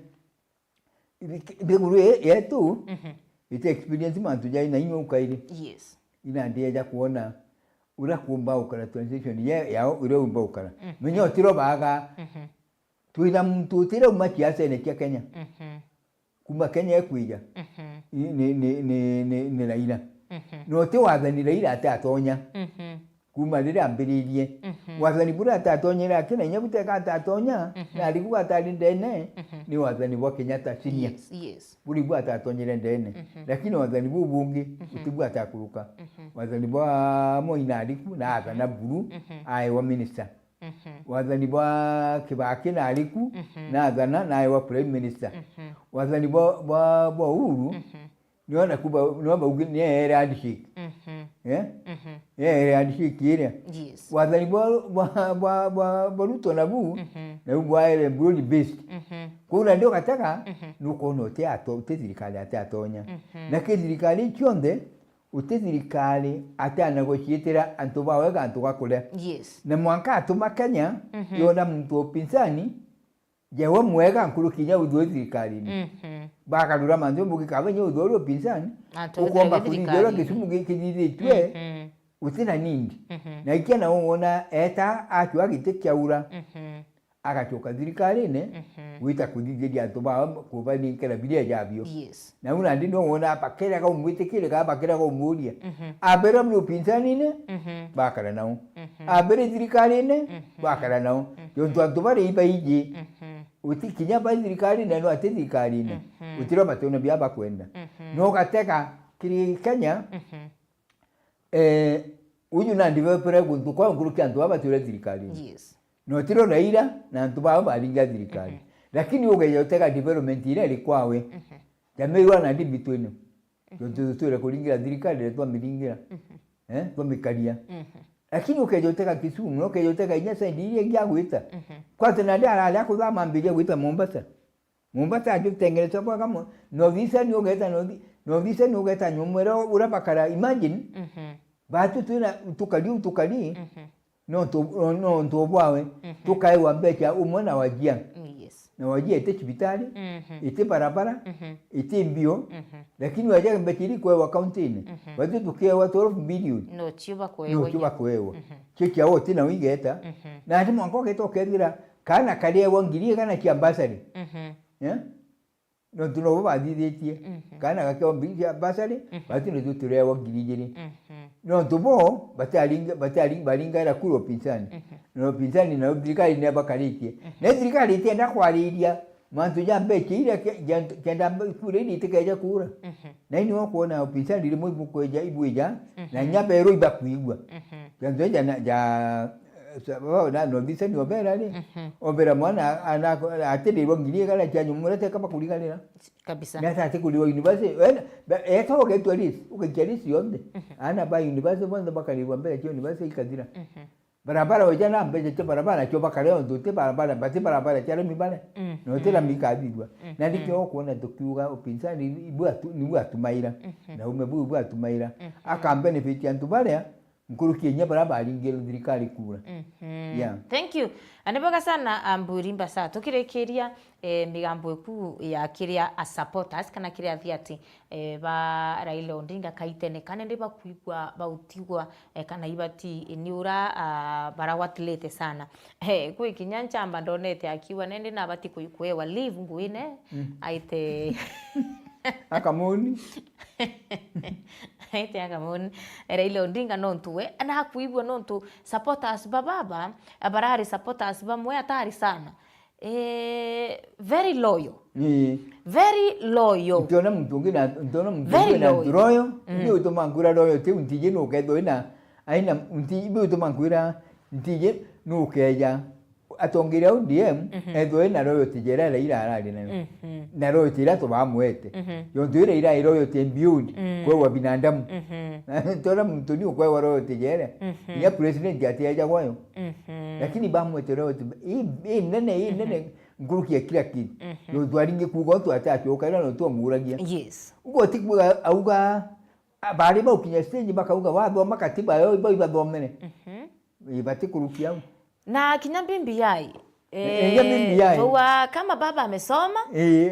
Nthiguru ii yetu, mhm, iti experience mantu jai na inyuka iri. Yes. Ina ndieja kuona uria kumba ukara transition ye, yao uria umba ukara. Mhm. Menya utiro baga. Mhm. Twina muntu utirauma ciasene cia Kenya. Mhm. Kuma Kenya ekwija. Mhm. Ni, ni, ni, ni, ni, ni Raila. Mhm. No ti wathani Raila ati atonya. Mhm. Kuma riria ambiririe. Mhm. Wathani buria atatonyere akina inya buteka atatonya, mhm, na ariku atari ndene, mhm, ni wathani bwa Kenyatta senior. Yes, yes. Buri bu atatonyere ndene. Mhm. Lakini wathani bu bungi, mhm, utibu atakuruka. Mhm. Wathani bwa Moi na ariku na athana, mhm, buru, mhm, aewa minister. Mhm. Wathani bwa Kibaki na ariku, mhm, na athana na aewa prime minister. Mhm. Wathani bwa, bwa, bwa Uhuru, mhm. Niona kuba, niona bauge ni ere handshake. Mhm. Eh? Mhm. Ni ere handshake iria. Yes. Wathani bwa, bwa, bwa, bwa, bwa Ruto nabu, mhm, nabu bwaere broad based. Mhm. Kwou nandi ugatega, mhm, nukwona uti ato-, uti thirikari ati atonya. Mhm. Na ki thirikari cionthe, uti thirikari ati anaguciitira antu bawe gantu ga kuria. Yes. Na mwanka atuma Kenya, mhm, yona muntu wa upinzani, jewe mwega nkuruki inya uthwe thirikarine. Mhm. Bakarura mantu mbugi kaba inya uthwe uri upinzani, antu ukomba uthwe kuthithirwa thirikarine. Kisumu gi-, kithithitue, mhm, uti na need. Mhm. Na ikia na wona eta acua giti kiaura. Mhm. Agacoka thirikarine, mhm, gwita kuthithiria antu bao kubaninkira biria jabio. Yes. Na u nandi no wona bakiraga umwitikire kana bakiraga umuria. Mhm. Abera buri upinzanine, mhm, bakara nao. Mhm. Abere thirikarine, mhm, bakara nao. Mhm. Jontu antu baria ibaiji, mhm, uti kinya ba thirikarine no ati thirikarine. Mhm. Utira matona bia bakwenda. Mhm. No gatega kiri Kenya, mhm. Eh, uju nandi bepere guntu kwa nkuruki antu baba bature thirikari. Yes. No tiro Raila na antu baba baringa thirikari. Mhm. Lakini ugeja utega development iria iri kwawe. Mhm. Jameirwa nandi mbitwene. Mhm. Jontu tutwire kuringira thirikari iria twamiringira. Mhm. Eh, twamikaria. Mhm. Lakini ukeja utega Kisumu, no ukeja utega inya side iria ingi agwita. Mhm. Kwate nandi arari akuthama ambiria gwita Mombasa. Mombasa ajutengeretwa bwega mono. North Eastern ugeta North, North Eastern ugeta nyomwera uria bakara. Imagine, mhm, batu twina tukari u tukari, mhm, no tu, no, no ntu bwawe, mhm, tukaewa mbeca umwe na Wajia. Mm, yes. Na Wajia iti cibitari, mhm, iti barabara, mhm, iti mbio, mhm, lakini Wajia mbeca iri kwewa kaunti-ini. Mhm. Batu tukewa twelve billion. No cio bakwewa. No cio bakwewa. Mhm. Cio cia oti na wigeta. Mhm. Na ati mwanka ugeta ukethira kana kariewa ngiri igana cia bursary. Mhm. Eh? Nontu nobo bathithitie. Mhm. Kana gakewa mbiri cia bursary, mhm, batu nitwe turewa ngiri igiri. Mhm. Nontu bo, batari, batari, baringaira kura upinzani. Mhm. Na upinzani na thirikari ni bakaritie. Mhm. Na thirikari itienda kwariria mantu ja mbeca iria ke-, ja, kenda mbe-, kura iria itikeja kura. Mhm. Na ini ukwona upinzani rimwe ibukweja, ibwija, na, mhm, inya berwa ibakwigua. Mhm. Jontu ja, ja, Sa-, bo, na, no, bisa ni obera ri. Mhm. Obera mwana, ana, atirirwa ngiri igana cia nyumura teka bakurigarira. Kabisa. Na ati kurirwa university, wena, ba, eta ugetua list, ugetia list yonthe. Mhm. Ana ba university bonthe bakarirwa mbeca cia university ikathira. Mhm. Barabara weja na mbeca cia barabara cio bakare ontu ti barabara, bati barabara cia rami bare. Mhm. No ti rami ikathithua. Mhm. Na nikio ukwona tukiuga upinzani, ibwa tu, nibwa tumaira. Mhm. Na ume bu ibwa tumaira. Mhm. Aka benefit antu baria, nkuruki inya baria baringire thirikari kura. Mhm. Yeah. Thank you. Na ni bwega sana, ah, Mburi Mbasa. Tukirikiria, eh, migambo iku ya kiria a supporters kana kiria athiati, eh, ba Raila Odinga kaitene, kana ndi bakwigua bautigwa, eh, kana ibati, eh, ni ura, ah, barawatilite sana. Eh, kwi kinya nchamba ndonete akiuga, nende nabati kwi-, kwewa leave nguine, mm, aite Akamuni. Aite Akamuni. Raila Odinga nontu we, na akwigua nontu supporters ba baba, abarari supporters bamwe atari sana. Eh, very loyal. Ii. Very loyal. Ntiona muntu ungi na, ntiona muntu ungi na loyal. Mm. Ibi utuma nkwira loyal, ti untiji nukethwa ina, aina, unti, ibi utuma nkwira, ntiji nukeja. Atongeria O D M, mhm, ethwe ena loyalty jera ira arari nayo. Mhm. Na loyalty ira tubamwete. Mhm. Yontu ira ira loyalty beyond, mm, kwewa binadamu. Mhm. Tona muntu ni ukwewa loyalty jera. Mhm. Inya president atiaja gwayo. Mhm. Lakini bamwete loyalty i, i nene, i nene, mhm, nkuruki ya kila kitu. Mhm. Yontu aringi kuga tu ati achoka ira no tu amuragia. Yes. Ugo ti kuga auga, a, bari baukinya stage bakauga wathoma katiba yo, ibo ibathomere. Mhm. Ii, batikurukia au. Na kinya B B I, eh, kinya B B I. Twauga kama baba amesoma, ii,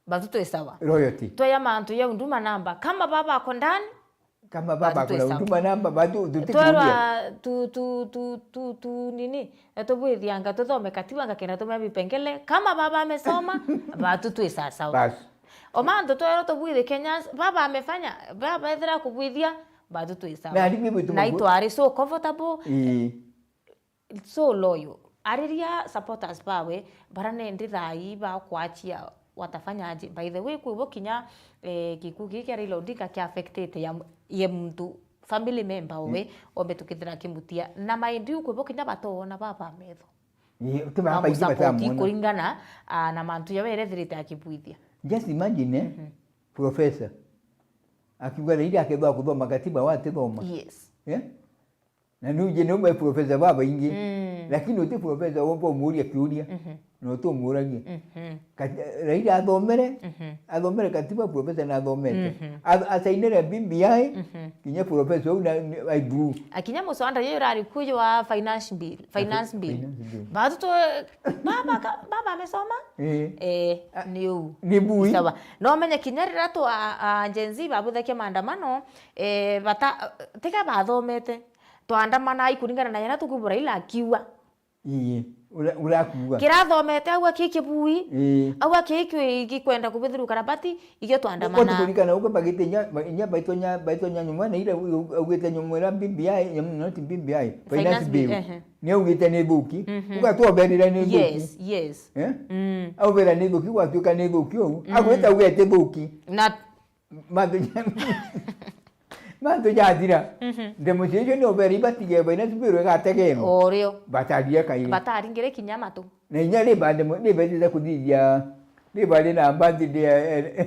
batu twi sawa. Royalty. Tweya mantu ya huduma namba. Kama baba ako ndani, kama baba ako na huduma namba, batu tutikurukia. Twerwa tu, tu, tu, tu, tu, nini? Na tubwithia anga tuthome katiba, anga kenda tumenya vipengele. Kama baba amesoma, batu twi sawa. Bas. O mantu twerwa tubwithi Kenyans, baba amefanya, baba ethira kubwithia, batu twi sawa. Na itwari so comfortable. Ii. So loyal. Ariria supporters bawe, bara nendi thaai bakwachia watafanya aje. By the way, kwibo kinya, eh, gikuu giki kia Raila Odinga kia affectite ya, ye muntu, family member owe, mm, ombe tukithira kimutia. Na mind you, kwibo kinya batoona baba metho. Ii, uti baba baingi bamusapoti batamwona. Kuringana, ah, na mantu ya were thirite akibwithia. Just imagine, eh, mhm, professor. Akiuga Raila akethwa kuthoma katiba watithoma. Yes. Eh? Na nuje ni umwe professor babaingi. Mm. Lakini uti professor womba umuria kiuria. Mhm. no tumuuragie. Mhm. Kat-, Raila athomere, mhm, athomere katiba, professor na athomete. Mhm. A-, asainire B B I, mhm, kinya professor uu na, ni, I do. Akinya muswanda yeye urari kuyo wa finance bill, finance bill. Finance bill. Batu tu, baba ka-, baba amesoma? Eh. Eh, a-, ni uu. Ni bui. Sawa. No menye kinya rira tu a, a Gen Z babuthakia maandamano, eh, bata, tiga bathomete. Twaandamana ai kuringana na yara tukwigua Raila akiuga. Ii, ura-, urakuuga. Kirathomete au aki kibui, ii, au aki ki-, gikwenda kubithirwa karabati, igio twandamana. Uti kuririkana uko bagite inya, ba-, inya baito nya, baito nya nyuma na ira u-, u-, augite nyuma ira B B I, nyum-, not B B I, Finance Bill, ehe. Ni augite ni thuki. Mhm. Ugatwoberire ni thuki. Yes, yes. Eh? Mm. Aubera ni thuki, gwatuika ni thuki uu. Mm. Agwita ugete thuki. Na Mantu ja-, mantu jathira. Mhm. Ndemo cio icio ni uberi batige baina cibirwe igategenwa. Orio. Bataria kairi. Bataringire kinya matu. Na inya ri bande mo-, ni betite kuthithia, ni bari na birthday ya, ya,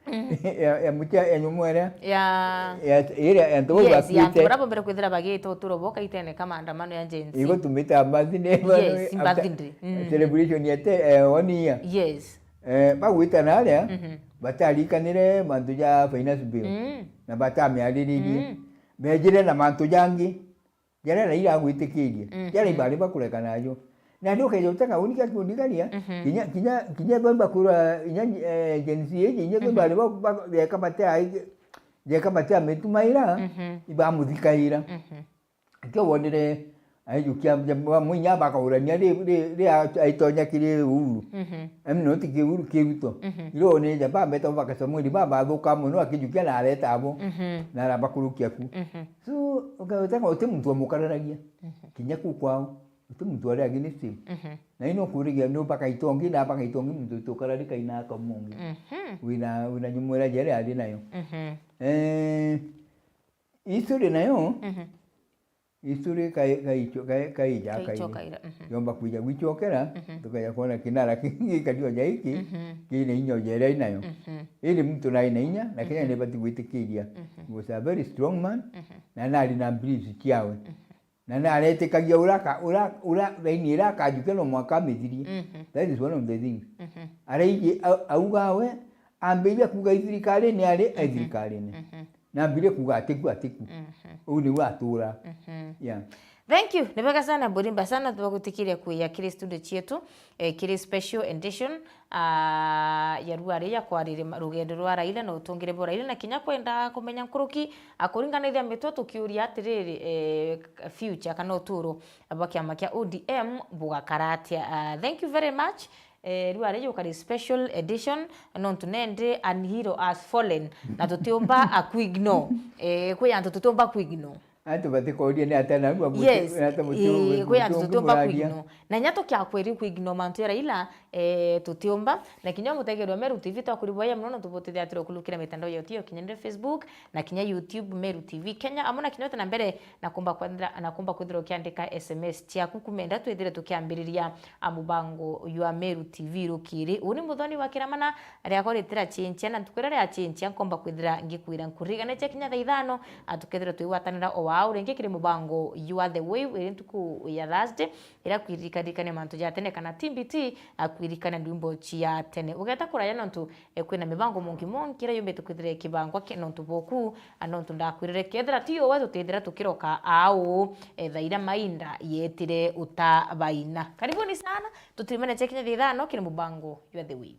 mm, ya, ya mucha, ya nyumwere. Ya. Ya, ira ya ntu bau, yes, ya bakuite. Antu bara bombere kwithira bagite uturo boka itene ka maandamano ya Gen Z. Igo tumita birthday. Yes, birthday. Mm. Celebration ya te, eh, one year. Yes. Eh, bagwita naria, mhm, batarikanire mantu ja finance bill, mm, na batamiariririe. Mm. Bejire na mantu jangi, jaria Raila agwitikirie, mhm, jaria ibari bakureka najo. Na ni ukeja utega uni kia kundigaria, mhm, kinya, kinya, kinya bemba kura, inya, eh, Gen Z iji, inya, mhm, bari ba, ba, beka batia, jeka batia mitumaira, mhm, ibamuthikaira. Mhm. Akio wonire aijukia, mwinya bakaurania ri, ri, ri a-, aitonya kiri Uhuru. Mhm. Em, no ti ki Uhuru, ki Ruto. Mhm. Iro ni ja bambeta baka Samueli, babathuka mono, akijukia na areta abo, mhm, na arabakurukia ku. Mhm. So, ukautega uti muntu wa mukararagia. Mhm. Kinya ku kwao, uti muntu ari against him. Mhm. Na ino kurigia no baka itongi, na baka itongi muntu tukararika ina akamungi. Mhm. Wina, wina nyumwera jere ari nayo. Mhm. Eh, History nayo, mhm, history kai-, kaicho-, kai-, kaija, kaichoka kairi. Ira, mhm. Yomba kwija gwichokera, mhm, tukaja kuona kinara kingi kario ja iki, mhm, kina inya ja iria inayo. Mhm. Indi muntu nari na inya, na Kenya, mhm, nibati gwitikiria. Mhm. He was a very strong man, mhm, na nari na beliefs ciawe. Mhm. Na naretikagia ura ka-, ura, ura raini ira akajukia no mwaka amithirie. Mhm. That is one of the things. Mhm. Araiji au-, auga we, ambiria kuuga ithirikari ni ari, mhm, ithirikari ni. Mhm. Na ambire kuuga atiku, atiku. Mhm. Uu niu atura. Mhm. Yeah. Thank you. Ni bega sana, Burimba sana, tubagutikiria kuya kiri studio cietu, eh, kiri special edition, ah, ya rua ria kwariria ma-, rugendo rwa Raila na utungire bwa Raila, na kinya kwenda kumenya nkuruki, ah, kuringanithia mitwe tukiuria atiriri, eh, future kana uturo bwa kiama kia O D M bugakara atia? Ah, thank you very much. Eh, riu ari yukari special edition, nontu nende an hero has fallen, na tutiumba a kuignore. Eh, kwi antu tutiumba kuignore. Antu batikoria ni atia na abu abu. Yes, na ata mutu-, eh, kwi antu mutungi tutiumba muraria. Kuignore. Na inya tukiakwiri kuignore mantu ya Raila, eh, tutiumba. Na kinya mutegerwa Meru T V twakuriboya mono, nontu butithiatire ukurukira mitandao yetu ya ukinyanire, Facebook, na kinya YouTube, Meru T V Kenya, amwe na kinya uti na mbere na kumba kwendera, na kumba kwithira ukiandika S M S ciaku kumenda twithire tukiambiriria, a, mubango jwa Meru T V rukiri. Uu ni Muthoni wa Kiramana, riakwa ritira chinchia, na ntuku iria riachinchia nkomba kwithira ngikwira nkuriganiche kinya thaa ithano, a, tukethira twigwatanira o wau ringi kiri mubango jwa The Wave iri ntuku ya Thursday, iria kwirikanirikania mantu ja tene kana T B T, a, kwirikania ndwimbo cia tene. Ugeta kuraya nontu eh, kwina mibango mongi mongi iria yumbite kwithira ikibangwa ke-, nontu boku, a, nontu ndakwirire kethira ti uwe tutithira tukiroka au, eh, thaa iria mainda yetire utabaina. Karibuni sana, tutirimene chekinya thaa ithano kiri mubango jwa The Wave.